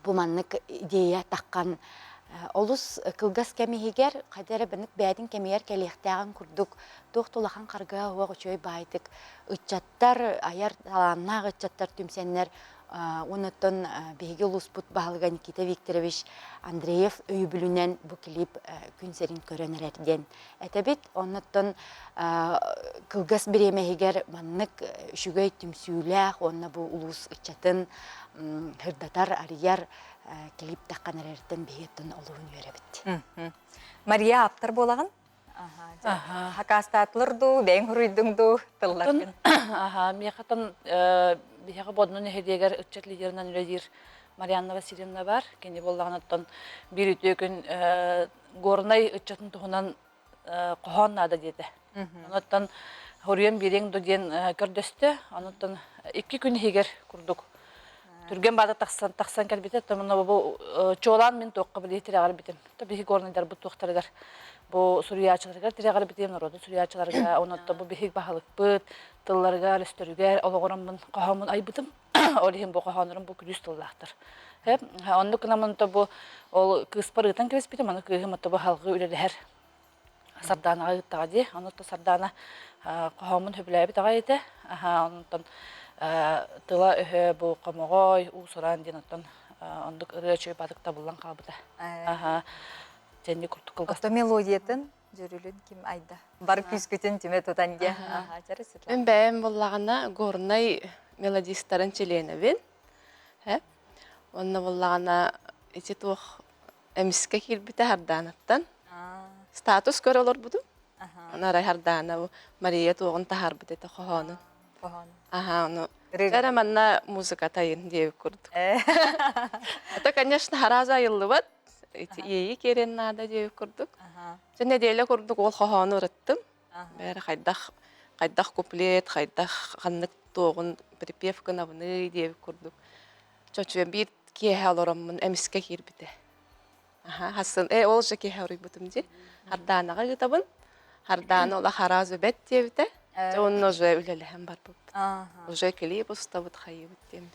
бу маннык идея таххан олус кылгас кэм иһигэр хайда эрэ баннык бэйэтин кэмигэр кэлиэхтээҕин курдук туох да улахан харгыһа суох үчүгэй баайдык ыччаттар айар талааннаах ыччаттар түмсэннэр Оннуттан биһиги улууспут баһылыга Никита Викторович Андреев өйөбүлүнэн бу клип күн сирин көрөн эрэр диэн этэбит. Оннуттан кылгас бириэмэ иһигэр маннык үчүгэй түмсүүлээх уонна бу улуус ыччатын сырдатар, арыйар клип таххан эрэриттэн биһиги олуһун үөрэбит. Мария ааптар буолаҕын? Хакаастаатылар дуу, бэйэҥ хуруйдуҥ дуу тылларгын? Аха, миэхэтэн биһиэхэ Бодно нэһилиэгэр ыччат лидеринэн үлэлиир Марианна Васильевна бар. Кини буоллаҕына биир үтүө күн Горнай ыччатын туһунан хоһоон наада диэтэ. Онуттан хоруйан биэриэҥ дуу диэн көрдөстө. Онуттан икки күн иһигэр курдук түргэн баада тахсан тахсан кэлбитэ. Томуна бу чуолаан мин туохха билии тирэҕэр битим. То биһи горнайдарбыт туохтарыгар бу суруйааччыларыгар тирэҕэр битим, норуотун суруйааччыларга, онотто бу биһиг баһылыкпыт тылларыгар, өстөрүгэр олоҕороммун хоһооммун айбытым. Ол иһин бу хоһооннорум бу күлүүс тыллаахтар. Оннук гынаммын то бу ол кыыспар ыытан кэбиспитим, аны кыыһым ото бу халгыы үлэлэһэр Сардаанаҕа ыыттаҕа дии. Онуттан Сардаана хоһооммун сөбүлээбит аҕай этэ. Онтон тыла-өһө бу хомоҕой, уус-уран диэн оттон оннук ырыа үчүгэй баатык табыллан хаалбыта. Аха. Дьэнни курдук кылгас. Ото мелодиятын дьүрүлүн ким айда? Бар күүскүтүн түмэ тутан диэ. Аха, чары Светлана. Мин бэйэм буллаҕына горнай мелодистарын чилиэнэбин. Онно буллаҕына ити туох эмискэ киирбитэ Хардаанаттан. Статус көрө олорбутум. Аны арай Хардаана Мария туоҕун таһаарбыт этэ хоһоонун. Аха, ону эрэ манна музыка тайын диэбит курдук. Это, конечно, хараза айыллыбат. Ити иэйи киэрэн наада диэбит курдук. Дьэ нэдиэлэ курдук ол хоһоону ырыттым. Бээрэ хайдах хайдах куплет, хайдах ханнык туоҕун припев гынабыный диэбит курдук. Чочуйа биир киэһэ олороммун эмискэ киирбитэ. Аха, хасын э ол же киэһэ уруйбутум дии. Хардаанаҕа ыытабын. Хардаана ола харааз үбэт диэбитэ. Дьэ онно уже үлэлэһэн барбыппыт. Уже клип устабыт хайыбыт диэммит.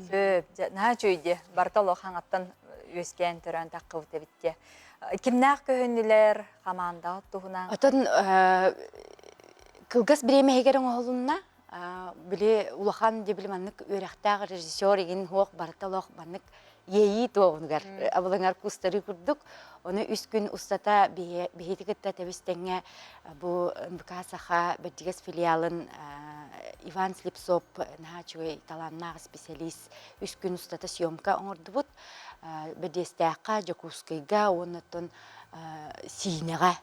Сөп, дьэ, наһаа үчүгэй дии. Барыта олох хаҥаттан үөскээн төрөөн таххыбыт эбит дии. Кимнээх көһүннүлэр, хамаандаҕыт туһунан? Отон кылгас бириэмэ иһигэр оҥоһулунна. Били улахан дии били маннык үөрэхтээх режиссер игин хуох барыта олох маннык иэйии туоҕунугар абылаҥар кустары курдук ону үс күн устата биһиги кытта тэбис тэҥҥэ бу НВК Саха Бэрдьигэс филиалын Иван Слепцов наһаа үчүгэй талааннаах специалист үс күн устата съемка оҥордубут Бэрдиэстээххэ Дьокуускайга уонна оттон Сиинэҕэ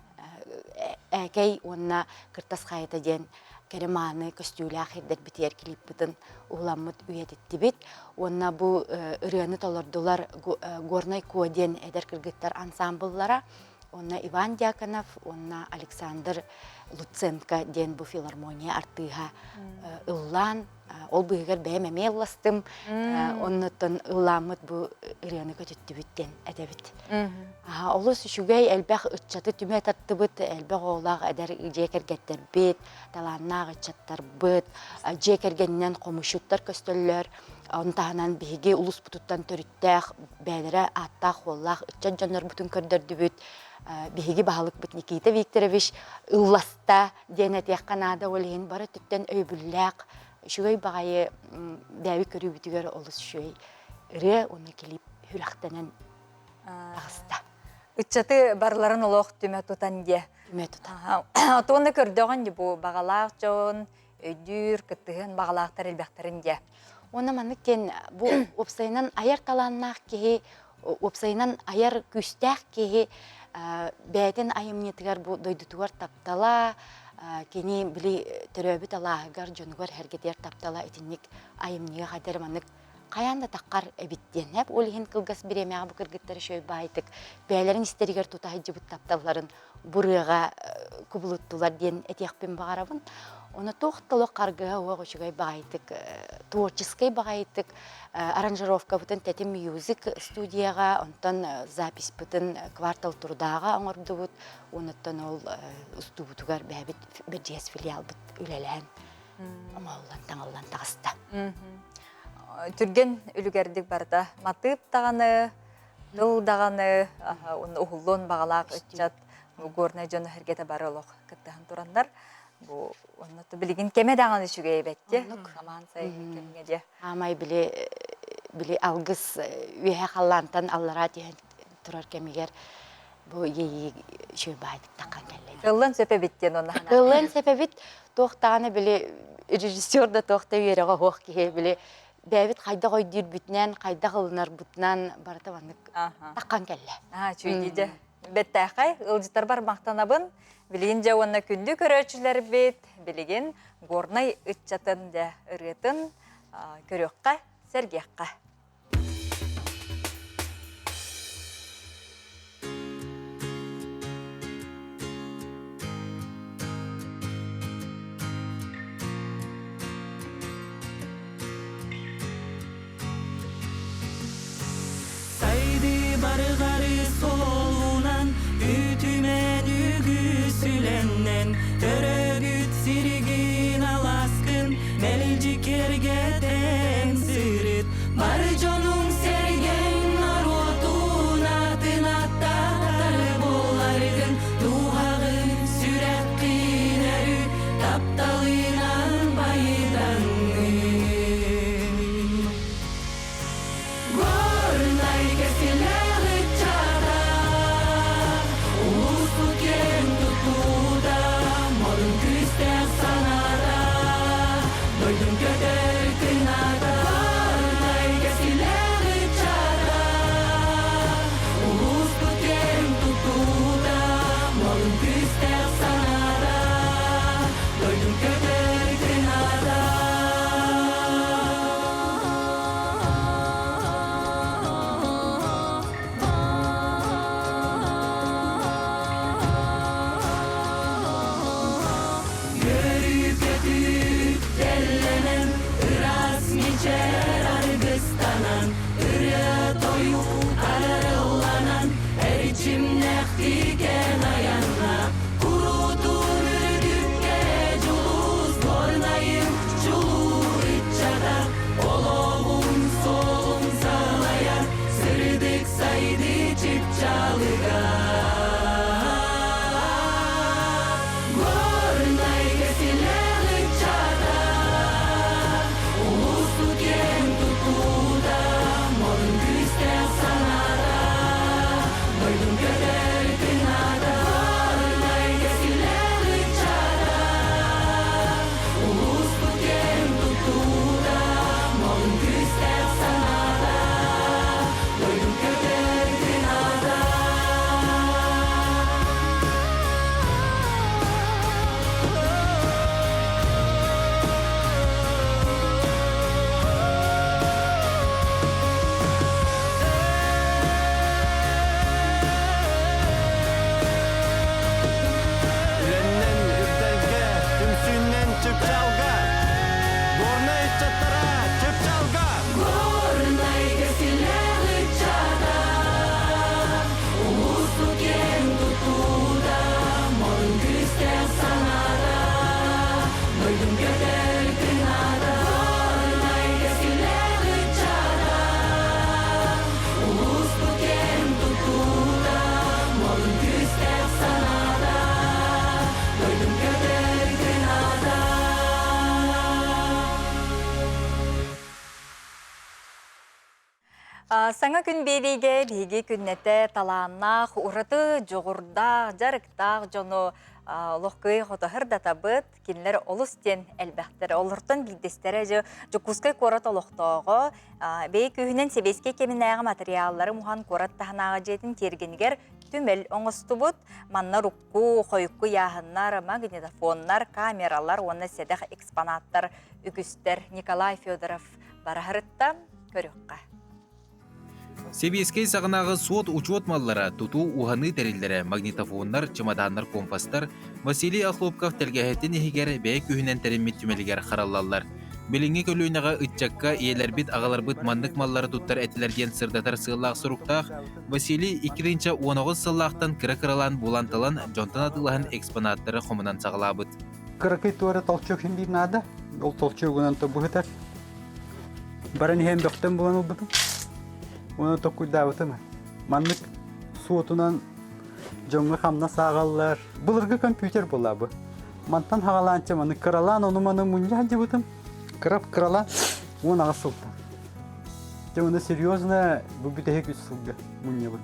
Ээкэй уонна Кыртас Хайата диэн кэрэ мааны көстүүлээх ирдэрбитигэр клиппытын уһуламмыт үйэтиттибит уонна бу ырыаны толордулар Горнай Куо диэн эдэр кыргыттар ансаамбыллара уонна Иван Дьяконов уонна Александр Луценко диэн бу филармония артыыһа ыллаан ол быыһыгар бэйэм эмиэ ылластым оннуттан ыллааммыт бу ырыаны көтүттүбүт диэн этэбит олус үчүгэй элбэх ыччаты түмэ таттыбыт элбэх оҕолоох эдэр дьиэ кэргэттэрбит талааннаах ыччаттарбыт дьиэ кэргэнинэн хомусчуттар көстөллөр ону таһынан биһиги улууспутуттан төрүттээх бэйэлэрэ ааттаах-уоллаах ыччат дьоннорбутун көрдөрдүбүт биһиги баһылыкпыт Никита Викторович ылласта диэн этиэххэ наада ол иһин бары өттүттэн өйөбүллээх үчүгэй баҕайы бэйэбит көрүүбүтүгэр олус үчүгэй ырыа уонна клип сүрэхтэнэн таҕыста. Ыччаты барыларын олох түмэ тутан диэ. Түмэ тутан. Отуонна көрдөҕүн бу баҕалаах дьон өйдүүр, кыттыһыан баҕалаахтар элбэхтэрин диэ. Уонна маннык диэн бу уопсайынан айар талааннаах киһи уопсайынан айар күүстээх киһи бэйэтин айымньытыгар бу дойдутугар таптала, кини били төрөөбүт алааһыгар дьонугар-сэргэтигэр таптала итинник айымньыга хайдах эрэ маннык хайаан да таххар эбит диэн. Ол иһин кылгас бириэмэҕэ бу кыргыттар үчүгэй баайтык бэйэлэрин истэригэр тута сылдьыбыт тапталларын бурыаҕа кубулуттулар диэн этиэхпин баҕарабын. Ону туох да олох харгыһа уох үчүгэй баҕайытык, творческай баҕайытык аранжировкабытын Тэтим Мьюзик студияҕа, онтон записьпытын Квартал Трудааҕа оҥордубут, онуттан ол устуубутугар бэйэбит Бэрдьигэс филиалбыт үлэлээн оҥоһуллан таҥыллан таҕыста. Түргэн үлүгэрдик барыта матыып даҕаны, тыл даҕаны уһуллуон баҕалаах ыччат горнай дьоно сэргэтэ бары олох кыттыһан тураннар бу онно билигин кэмэ даҕаны үчүгэй эбэтти самаан сайын кэмҥэ дьэ Аамай били били алгыс үөһэ халлаантан аллараа түһэн турар кэмигэр бу иэйии үчүгэй баайдык таххан кэллэ. Ыллан сөп эбит диэн онно Ыллан сөп эбит туох даҕаны били режиссер да туох да үөрэҕэ суох киһи били бэйэбит хайдах өйдүүрбүтүнэн, хайдах ылынарбытынан барыта маннык таххан кэллэ. Аа, үчүгэй дьэ. Бэттээхэй, ыалдьыттарбар махтанабын. Билигин дьэ уонна күндү көрөөччүлэрбит, билигин Горнай ыччатын дьэ ырыатын көрүөххэ, сэргиэххэ. Сайды барҕары суолунан үтүмэн үгүс үлэннэн төрөөбүт сиригин алааскын мэлдьи киэргэтэн сырыт Бары дьонуҥ сэргэҥ норуотун атын аттаатар буоларгын дууһаҕын сүрэххин өрүү тапталынан байытаҥҥын. Горнай кэскиллээх ыччата, улууспут киэн тутуута, модун күүстээх санаата, дойдум көтөр кыната. Горнай кэскиллээх ыччата, улууспут киэн тутуута, модун күүстээх санаата, дойдум көтөр кыната. Үөрүү-көтүү тэллэнэн, ыраас мичээр аргыстанан, ырыа-тойук арылланан, эрчимнээхтик эн айанна, куруутун үрдүккэ дьулус, горнайым чулуу ыччата, олоҕум суолун салайар, сырдык сайдыы чыпчаалыгар. Горнай кэскиллээх ыччата, улуустуу киэн тутуута, модун күүстээх санаата, дойдум көтөр кыната. Горнай кэскиллээх ыччата, улууспут киэн тутуута, модун күүстээх санаата, дойдум көтөр кыната. Үлэннэн үрдэлгэ, түмсүүннэн чыпчаалга! Горнай ыччаттара, чыпчаалга! Горнай кэскиллээх ыччата, улууспут киэн тутуута, модун күүстээх санаата, дойдум көтөр кыната. Горнай кэскиллээх ыччата, улууспут киэн тутуута, модун күүстээх санаата, дойдум көтөр кыната. Саҥа күн биэриигэ биһиги күннэтэ талааннаах, ураты дьоҕурдаах, дьарыктаах дьону олох кыай хотоһор да табыт, кинилэр олус диэн элбэхтэр. Олортон биирдэстэрэ дьэ Дьокуускай куорат олохтооҕо бэйэ күүһүнэн сэбиэскэй кэминээҕи матырыйааллары муһан куорат таһынааҕы дьиэтин тиэргэнигэр түмэл оҥостубут. Манна урукку, хойукку ыйааһыннар, магнитофоннар, камералар уонна сэдэх экспонаттар үгүстэр. Николай Федоров бараһырытта. Көрүөххэ. Сэбиэскэй саҕанааҕы суот-учуот маллара, тутуу, уһаныы тэриллэрэ, магнитофоннар, чымадааннар, компастар Василий Охлопков тэлгэһэтин иһигэр бэйэ күүһүнэн тэриммит түмэлигэр хараллаллар. Билиҥҥи көлүөнэҕэ ыччакка ийэлэрбит, аҕаларбыт маннык маллары туттар этилэр диэн сырдатар сыаллаах суруктаах Василий 2019 сыллаахтан кыра-кыралаан булан-талан, дьонтон атыылаһан экспонаттары хомунан саҕалаабыт. Кыракый туора толчок иһин биир наада. Ол толчогунан тобуһутар. Баран иһэн бөхтөн булан ылбытым. Уонна токкуйдаабытым. Маннык суотунан дьоҥҥо хамнас ааҕаллар. Былыргы компьютер буолла бу. Мантан хаҕалаанча маны кыралаан ону-маны мунньа сылдьыбытым. Кырап кыралаан 18 сылтан. Дьэ уонна серьезно бу бүтэһик үс сылга мунньабын.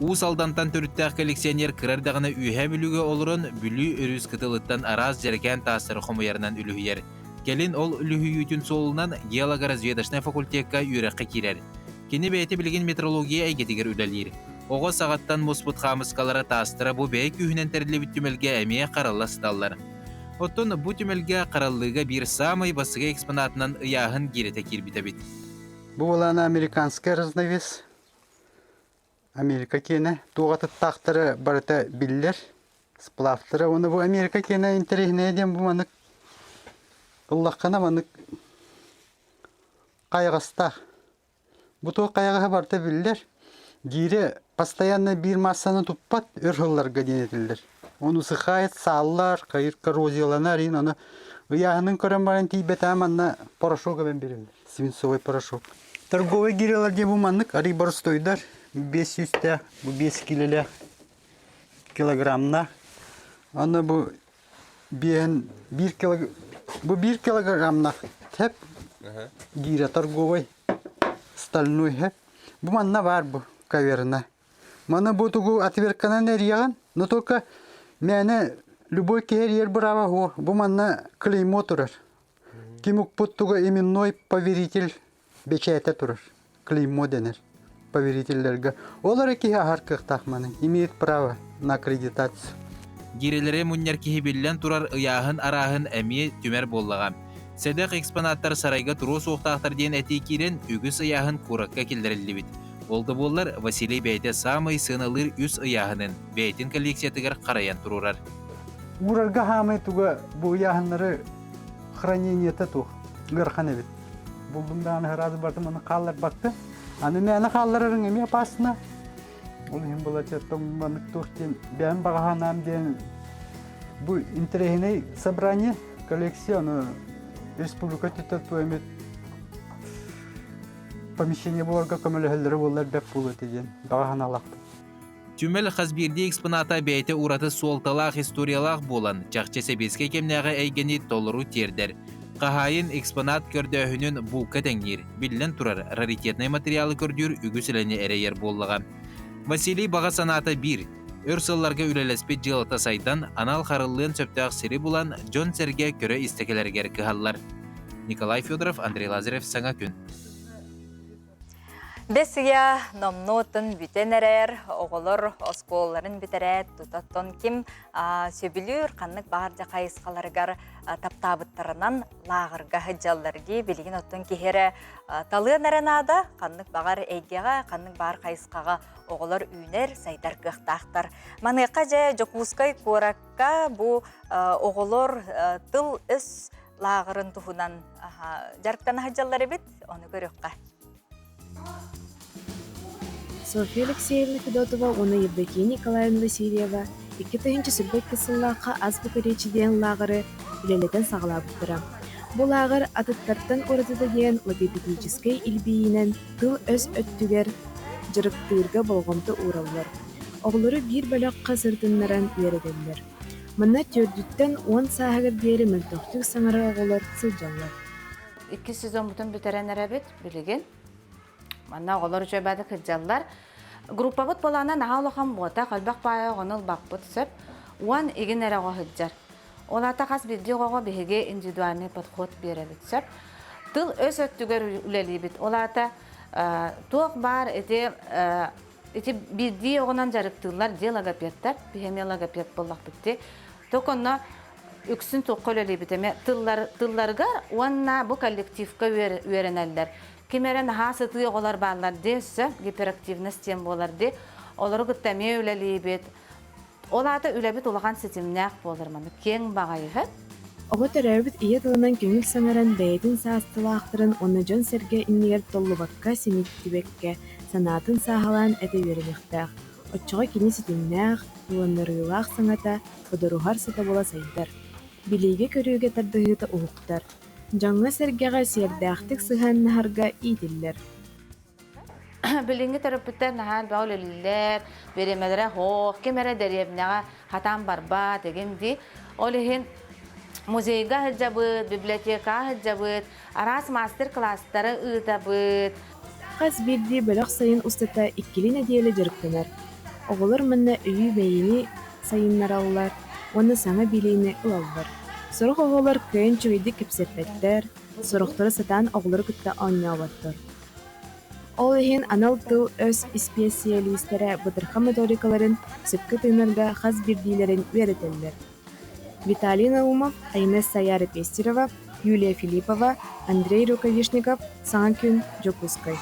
Уус Алдантан төрүттээх коллекционер кыра эрдэҕинэ Үөһээ Бүлүүгэ олорон Бүлүү өрүс кытылыттан араас дьэрэкээн таастары хомуйарынан үлүһүйэр. Кэлин ол үлүһүйүүтүн суолунан геологоразведочнай факультекка үөрэххэ киирэр. Кини бэйэтэ билигин метрология эйгэтигэр үлэлиир. Оҕо саҕаттан муспут хаамыскалара таастара бу бэйэ күүһүнэн тэриллибит түмэлгэ эмиэ харалла сыталлар. Оттон бу түмэлгэ хараллыыга биир саамай бастакы экспонатынан ыйааһын гиирэтэ киирбит эбит. Бу буолаана американскай разновес. Америка киэнэ туох атыттаахтара барыта биллэр. Сплавтара уонна бу Америка киэнэ интэриэһинэйэ диэн бу маннык ыллаххына маннык хайаҕастаах. Бу туох хайаҕаһа барыта биллэр. Гиирэ постоянно биир массаны туппат өр сылларга диэн этиллэр. Ону сыхаайт сааллар, хайыр коррозияланар иһин ону ыйааһынын көрөн баран тиийбэтэҕэ манна порошок эбэн биэрэллэр. Свинцовый порошок. Торговый гирялар диэн бу маннык арый боростуойдар 500-тээх, бу 5 килэлээх килограммнаах. Аны бу биэһин биир килог бу биир килограммнаах тэп гиирэ торговый стальной хэп. Бу манна баар бу каверна. Маны бу тугу отвертканан эрийэҕин, но только мээнэ любой киһи эрийэр бырааба суох. Бу манна клеймо турар. Ким укпут туга именной поверитель бэчээтэ турар. Клеймо дэнэр поверителлэргэ. Ол эрэ киһи аһар кыахтаах маны. Имеет право на аккредитацию. Гирэлэри мунньар киһи биллэн турар ыйааһын арааһын эмиэ түмэр буоллаҕа. Сэдэх экспонаттар сарайга туруо суохтаахтар диэн этии киирэн, үгүс ыйааһын куоракка киллэриллибит. Ол да буоллар, Василий бэйэтэ саамай сыаналыыр үс ыйааһынын бэйэтин коллекциятыгар харайан туруорар. Уурарга хаамай туга бу ыйааһыннары хранениета туох ыарахан эбит. Булдум даҕаны сразу бардым аны хаалларбакка. Аны мээнэ хаалларарыҥ эмиэ опасно. Ол иһин былачыаттан маннык туох диэн бэйэм баҕаһанаам диэн бу интэриэһинэй собрание, коллекция, ону республика өттүттэн туох эмит помещение буларга көмөлөһөллөрө буоллар бэрт буолуо этэ диэн баҕа санаалаахпын. Түмэл хас биирдии экспоната бэйэтэ ураты суолталаах историялаах буолан, чахчы сэбиэскэй кэмнээҕи эйгэни толору тиэрдэр. Хаһаайын экспонат көрдөөһүнүн булка тэҥниир, биллэн турар, раритетнай материалы көрдүүр үгүс үлэни эрэйэр буоллаҕа. Василий баҕа санаата биир, өр сылларга үлэлэспит дьыалата сайдан, анал хараллыан сөптөөх сири булан, дьон-сэргэ көрө-истэ кэлэригэр кыһаллар. Николай Федоров, Андрей Лазарев, Саҥа күн. Бэс ыйа номнуотун бүтэн эрэр, оҕолор оскуолаларын бүтэрээт, тутаттан ким сөбүлүүр, ханнык баар дьа хайысхаларыгар таптаабыттарынан лааҕырга сылдьаллар дии. Билигин оттон киһи эрэ талыан эрэ наада, ханнык баҕар эйгэҕэ, ханнык баар хайысхаҕа оҕолор үүнэр, сайдар кыахтаахтар. Маныаха дьэ Дьокуускай куоракка бу оҕолор тыл-өс лааҕырын туһунан дьарыктана сылдьаллар эбит, ону көрүөххэ. Софья Алексеевна Федотова уонна Евдокия Николаевна Васильева 2022 сыллаахха Азбука речи диэн лааҕыры үлэлэтэн саҕалаабыттара. Бу лааҕыр атыттартан уратыта диэн логопедическай илбийиинэн тыл-өс өттүгэр дьарыктыырга болҕомто уураллар. Оҕолору биир бөлөххө сырытыннаран үөрэтэллэр. Манна түөрдүттэн 10 сааһыгар диэри мөлтөхтүк саҥарар оҕолор сылдьаллар. Иккис сезоммутун бүтэрэн эрэбит билигин. Манна оҕолор үчүгэй сылдьаллар. Группабыт былаана наһаа улахан буотах, элбэх баайа оҕону ылбаппыт сөп. Уон игин эрэ оҕо сылдьар. Ол аата хас биирдии оҕоҕо биһиги индивидуальный подход биэрэбит сөп. Тыл өс өттүгэр үлэлиибит. Ол аата туох баар ити ити биирдии оҕонон дьарыктыыллар дии логопедтар. Биһи эмиэ логопед буоллахпыт дии. Только онно үксүн туохха үлэлиибит эмэ тыллар тылларыгар уонна бу коллективка үөрэнэллэр. Ким эрэ наһаа сытыы оҕолор бааллар дии өссө гиперактивность диэн буолар дии. Олору кытта эмиэ үлэлиибит. Ол аата үлэбит улахан ситимнээх буолар маннык киэҥ баҕайы. Оҕо төрөөбүт ийэ тылынан көҥүл саҥаран бэйэтин саастыылаахтарын уонна дьон-сэргэ иннигэр толлубакка, симиттибэккэ, санаатын сааһылаан этэ үөрэниэхтээх. Оччоҕо кини ситимнээх, ылыннарыылаах саҥата, бодоруһар сатабыла сайдар. Билиигэ-көрүүгэ тардыһыыта уһуктар. Дьоҥҥо-сэргэҕэ сиэрдээхтик сыһыаннаһарга иитиллэр. Билиҥҥи төрөппүттэр наһаа элбэҕи үлэлииллэр, бириэмэлэрэ суох, ким эрэ дэриэбинэҕэ хатаан барбат игин дии. Ол иһин музейга сылдьабыт, библиотекаҕа сылдьабыт, араас мастер-класстары ыытабыт. Хас биирдии бөлөх сайын устата иккилии нэдиэлэ дьарыктанар. Оҕолор манна өйү-мэйиини сайыннараллар уонна саҥа билиини ылаллар. Сорох оҕолор кыайан үчүгэйдик кэпсэппэттэр, сорохторо сатаан оҕолору кытта оонньооботтор. Ол иһин анал тыл-өс исписэлиистэрэ бытархай методикаларын сөпкө тыынарга хас биирдиилэрин үөрэтэллэр. Виталий Наумов, Айнес Саяра Пестерова, Юлия Филиппова, Андрей Рукавишников «Саҥа күн, Дьокуускай».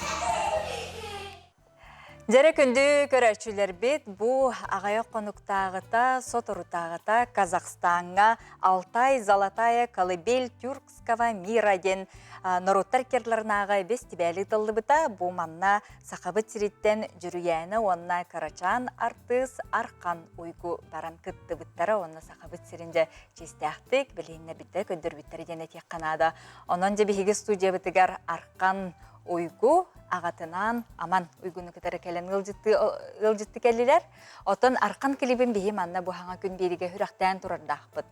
Дьэрэ күндү көрөөччүлэрбит, бу аҕыйах хонуктааҕыта, соторутааҕыта Казахстаҥҥа Алтай Золотая колыбель тюркского мира диэн норуоттар керларынааҕы бэстибээли ыытыллыбыта. Бу манна Сахабыт сириттэн Дьүрүйээнэ уонна Кырачаан артыыс Архан Уйгу баран кыттыбыттара уонна Сахабыт сирин дьэ чиэстээхтик билиһиннэрбиттэрэ, көрдөрбүттэрэ диэн этиэххэ наада. Онон дьэ биһиги студиябытыгар Архан Уйгу аҕатынаан Аман Уйгуну кытары кэлэн ыалдьытты кэллилэр. Оттон Архан клибин биһи манна бу хаҥа күн биэригэ сүрэхтээн турардаахпыт.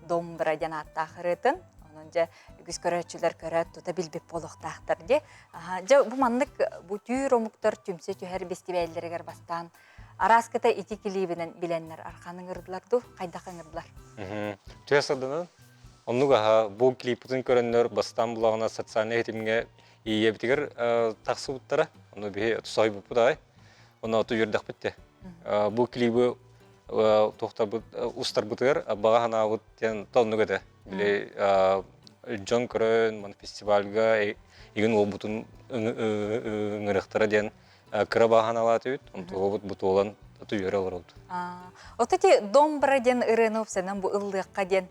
Домбра диэн ааттаах ырыатын. Онон дьэ үгүс көрөөччүлэр көрөөт тута билбит буолуохтаахтар дии. Дьэ бу маннык бу түүр омуктар түмсэ түһэр бэстибээллэригэр бастаан арааската ити клибинэн билэннэр Архан ыҥырдылар дуу, хайдах ыҥырдылар? Түһэ сырдынан Оннук аһа бу клиппытын көрөннөр бастаан булаҕына социальнай ситимҥэ ийэбитигэр тахсыбыттара. Ону биһи сойбуппут аҕай. Ону оту үөрдэхпит те. Бу клибы туохтарбыт устарбытыгар баҕа санаабыт диэн тоннук этэ. Били дьон көрөн ман фестивальга игин уолбутун ыҥырыахтара диэн кыра баҕа санаалаатыбыт. Онтугабыт бутуолан оту үөрэ олоробут. Ото ти домбра диэн ырыаны упсанан бу ыллыахха диэн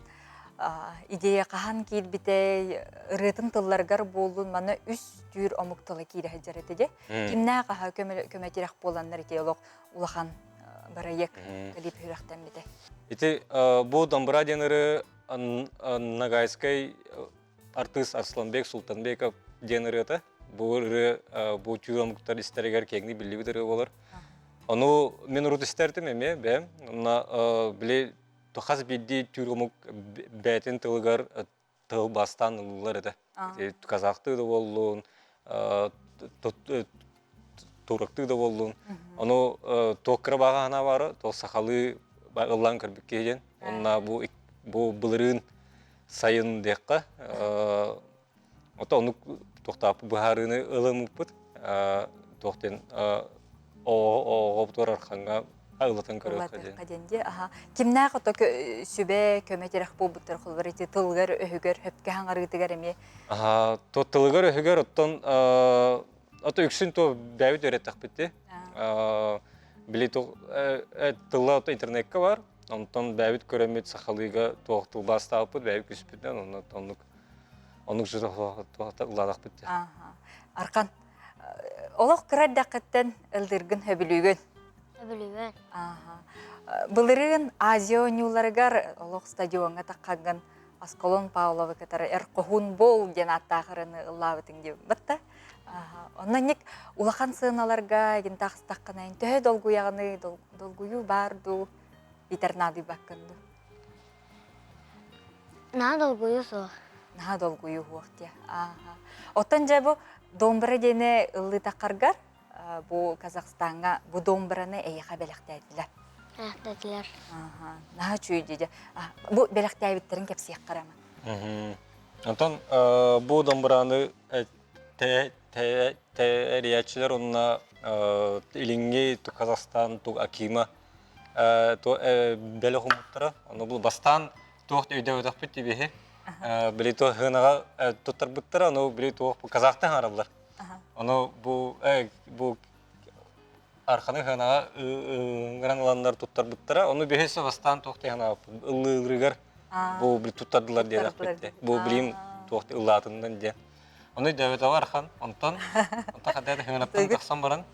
идея хаһан киирбитэй, ырыатын тылларыгар буоллун, манна үс түүр омук тыла киирэ сылдьар этэ дии. Кимнээх аһа көмө-тирэх буоланнар ити олох улахан бырайыак клип сүрэхтэммитэ. Ити бу домбра диэн ырыа Ногайскай артыыс Арсланбек Султанбеков диэн ырыата. Бу ырыа бу түүр омуктар истэригэр киэҥник биллибит ырыа буолар. Ону мин урут истэртим эмиэ бэйэм. Онно били хас биирдии түүр омук бэйэтин тылыгар тыл бастаан ылыллар этэ. Казахтыы да буоллун, турактыы да буоллун. Ону туох кыра баҕа санаа баара, то сахалыы ыллаан көрбүт киһи диэн. Онно бу бу былырыын сайын диэххэ, ото оннук туохтаах быһаарыыны ылыммыппыт. Туох диэн оҕобутугар архаҥҥа ылатан көрүөххэ диэн. диэн дии. Аха. Кимнээх ото сүбэ көмө тирэх буолбуттар холобур ити тылыгар өһүгэр хөпкө хаҥарыытыгар эмиэ. Аха, то тылыгар өһүгэр оттон ото үксүн то бэйэбит үөрэттэхпит Били тылла ото интернекка бар, онтон бэйэбит көрөммүт сахалыыга туох тылбаастаабыппыт бэйэбит күспүтүнэн онно оннук оннук ыллаатахпыт Архан, олох кыра эрдэххиттэн ыллыыргын сөбүлүүгүн? Сөбүлүүбүн. Былырыын Азия оонньууларыгар олох стадиоҥҥа таххаҥҥын Аскалон Павловы кытары Эр хоһуун бол диэн ааттаах ырыаны ыллаабытыҥ дии батта. Онно ник улахан сыаналарга игин тахстаххына төһө долгуйаҕыный, долгуйуу баар дуу, итэр наадыйбаккын дуу? Наһаа долгуйуу суох. Наһаа долгуйуу суох диэ. Ааха. Оттон дьэ бу домбра диэни ыллыытаххаргар бу Казахстаҥҥа бу домбраны эйиэхэ бэлэхтээтилэр. Бэлэхтээтилэр. Ааха. Наһаа үчүгэй дии. Бу бэлэхтээбиттэрин кэпсиэххэ эрэ Онтон бу домбраны тэрийээччилэр уонна илиҥҥи Казахстан Акима бэлэх умуттара. Ону бу бастаан туох өйдөөбөтөхпүт тибиһи. Били туох хынаҕа туттарбыттара, ону били туох казахтан хараллар. Ону бу бу арханы хыанаҕа ыҥыран ыланнар туттарбыттара. Ону биһи бастаан туох диэн ыллыырыгар бу туттардылар диэтэхпит. Бу билим туох ыллаатыннан диэн. Ону өйдөөбөтөҕө архан. Онтон онтон хадата хыанаттан тахсан баран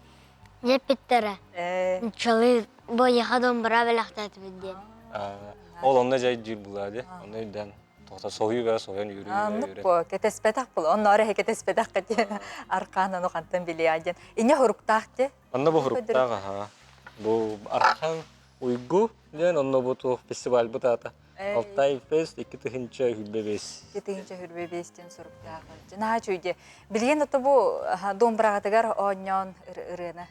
Дьэппиттэрэ. Нуччалыы бояха домбра бэлэхтээтибит диэн. Ол онно дьайдыыр булаа ди. Онно өйдөөн тоқта соһуйу бара соһуйан үөрүү Оннук бу кэтэспэтэх бул. Онно эрэ кэтэспэтэх кэти аркаан ону хантан билиэ диэн. Инне хуруктаах ти. Онно бу хуруктаах аха. Бу архан уйгу диэн онно бу туох фестиваль бу таата. Алтай фест 2025. 2025 диэн суруктаах. Наһаа үчүгэй. Билигин ото бу домбраҕатыгар оонньоон ырыаны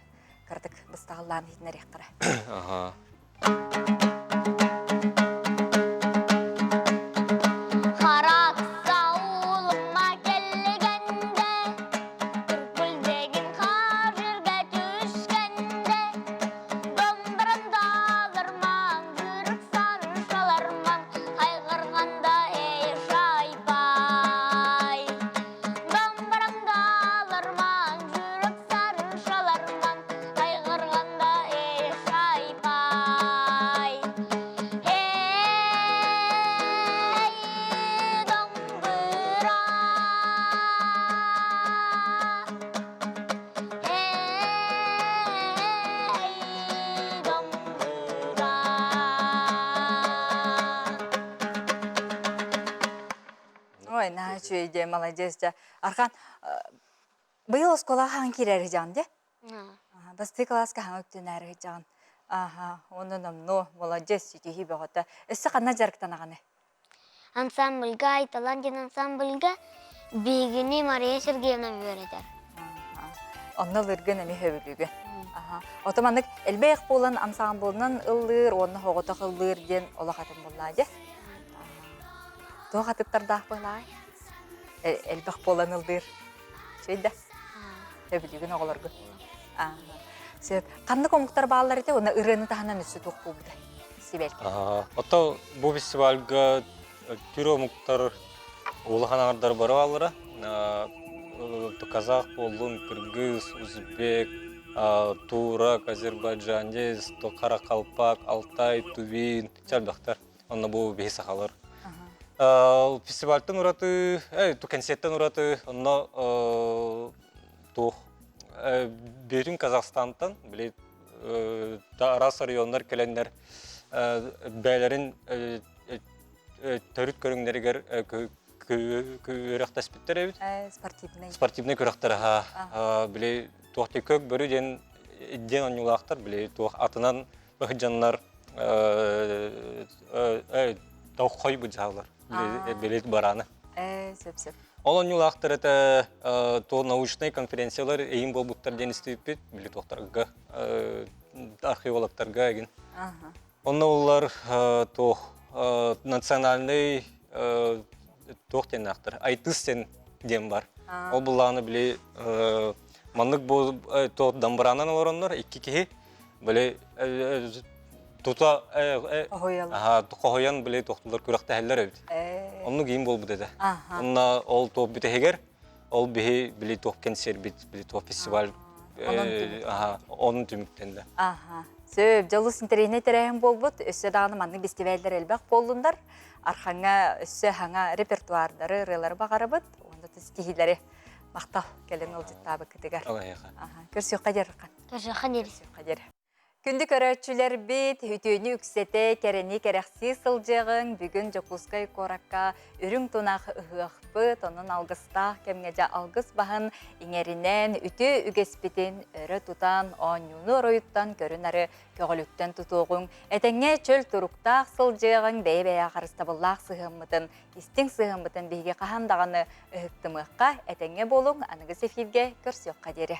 кырдык быстаҕаллаан иһитинэриэххэрэ. Аха. Ой, наһаа үчүгэй дии, молодец дьэ. Архан, быйыл оскуолаҕа хаһан киирэр дьаҕын дии? Бастыы кылааска хаҥа үктэнээри сылдьаҕын. Аха, онон номнуо молодец, ситиһии бөҕөтө. Өссө ханна дьарыктанаҕыный? Ансамбльга Айталан диэн ансамбльга биһигини Мария Сергеевна үөрэтэр. Онно ылыргын эмиэ сөбүлүүгүн. Аха. Ото маннык элбэх буолан ансамблынан ыллыыр уонна оҕотох ыллыыр диэн олох атын буоллаа дьэ. Туох атыттардаах буолаай? Элбэх буолан ыллыыр. Үчүгэй да. Сөбүлүүгүн оҕолоргун. Сөп. Ханнык омуктар бааллар ити уонна ырыаны таһынан өссө туох буолбута? Фестивальга. Ото бу фестивальга түр омуктар улахан аҥардар бары бааллара. Казах буоллун, кыргыз, узбек, турок, азербайджанец, каракалпак, алтай, тувин, чалбахтар. Онно бу биһи сахалар. Фестивальтан ураты, концерттан ураты, онно туох бүтүн Казахстантан, били араас районнар кэлэннэр бэйэлэрин төрүт көрүҥнэригэр күрэхтэспиттэр эбит. Спортивный. Спортивный күрэхтэр аха. Били туох көк бөрү диэн диэн оонньуулаахтар, били туох атынан быһыдьаннар хой быдьаалар били барааны. Сөп сөп. Ол оонньуулаахтар это то научнай конференциялар эйин буолбуттар диэн истибиппит, били туохтарга археологтарга эгин. Онно улар туох национальный туох диэн айтыс диэн диэн бар. Ол буллааны били маннык бу туох дамбаранан олороннор икки киһи били тута хоһуйан били тохтулар күрэхтэһэллэр эбит. Оннук иин буолбут этэ. Онно ол туох бүтэһигэр ол биһи били туох кэнсиэрбит били туох фестиваль онун түмүктэннэ. Аха. Сөп, дьолус интэриэһинэй тэрээһин буолбут. Өссө даҕаны маннык бэстибээллэр элбэх буоллуннар. Архаҥҥа өссө хаҥа репертуардары, ырыалары баҕарабыт. Уонна ситиһиилэри махтал кэлин ыалдьыттаабыккытыгар. Көрсүөххэ диэри Архан. Көрсүөххэ диэри. Көрсүөххэ диэри. Күндү көрөөччүлэрбит, үтүөнү үксэтэ, кэрэни кэрэхсии сылдьыаҕыҥ. Бүгүн Дьокуускай куоракка үрүҥ тунах ыһыахпыт, онон алгыстаах кэмҥэ дьэ алгыс баһын иҥэринэн, үтүө үгэспитин өрө тутан, оонньууну оройуттан көрү-нары көҕүлүттэн тутуоҕуҥ. Этэҥҥэ чөл туруктаах сылдьыаҕыҥ, бэйэ-бэйэҕэ харыстабыллаах сыһыаммытын, истиҥ сыһыаммытын биһиги хаһан даҕаны ыһыктымыахха, этэҥҥэ буолуҥ, аныгыс эфиргэ көрсүөххэ диэри.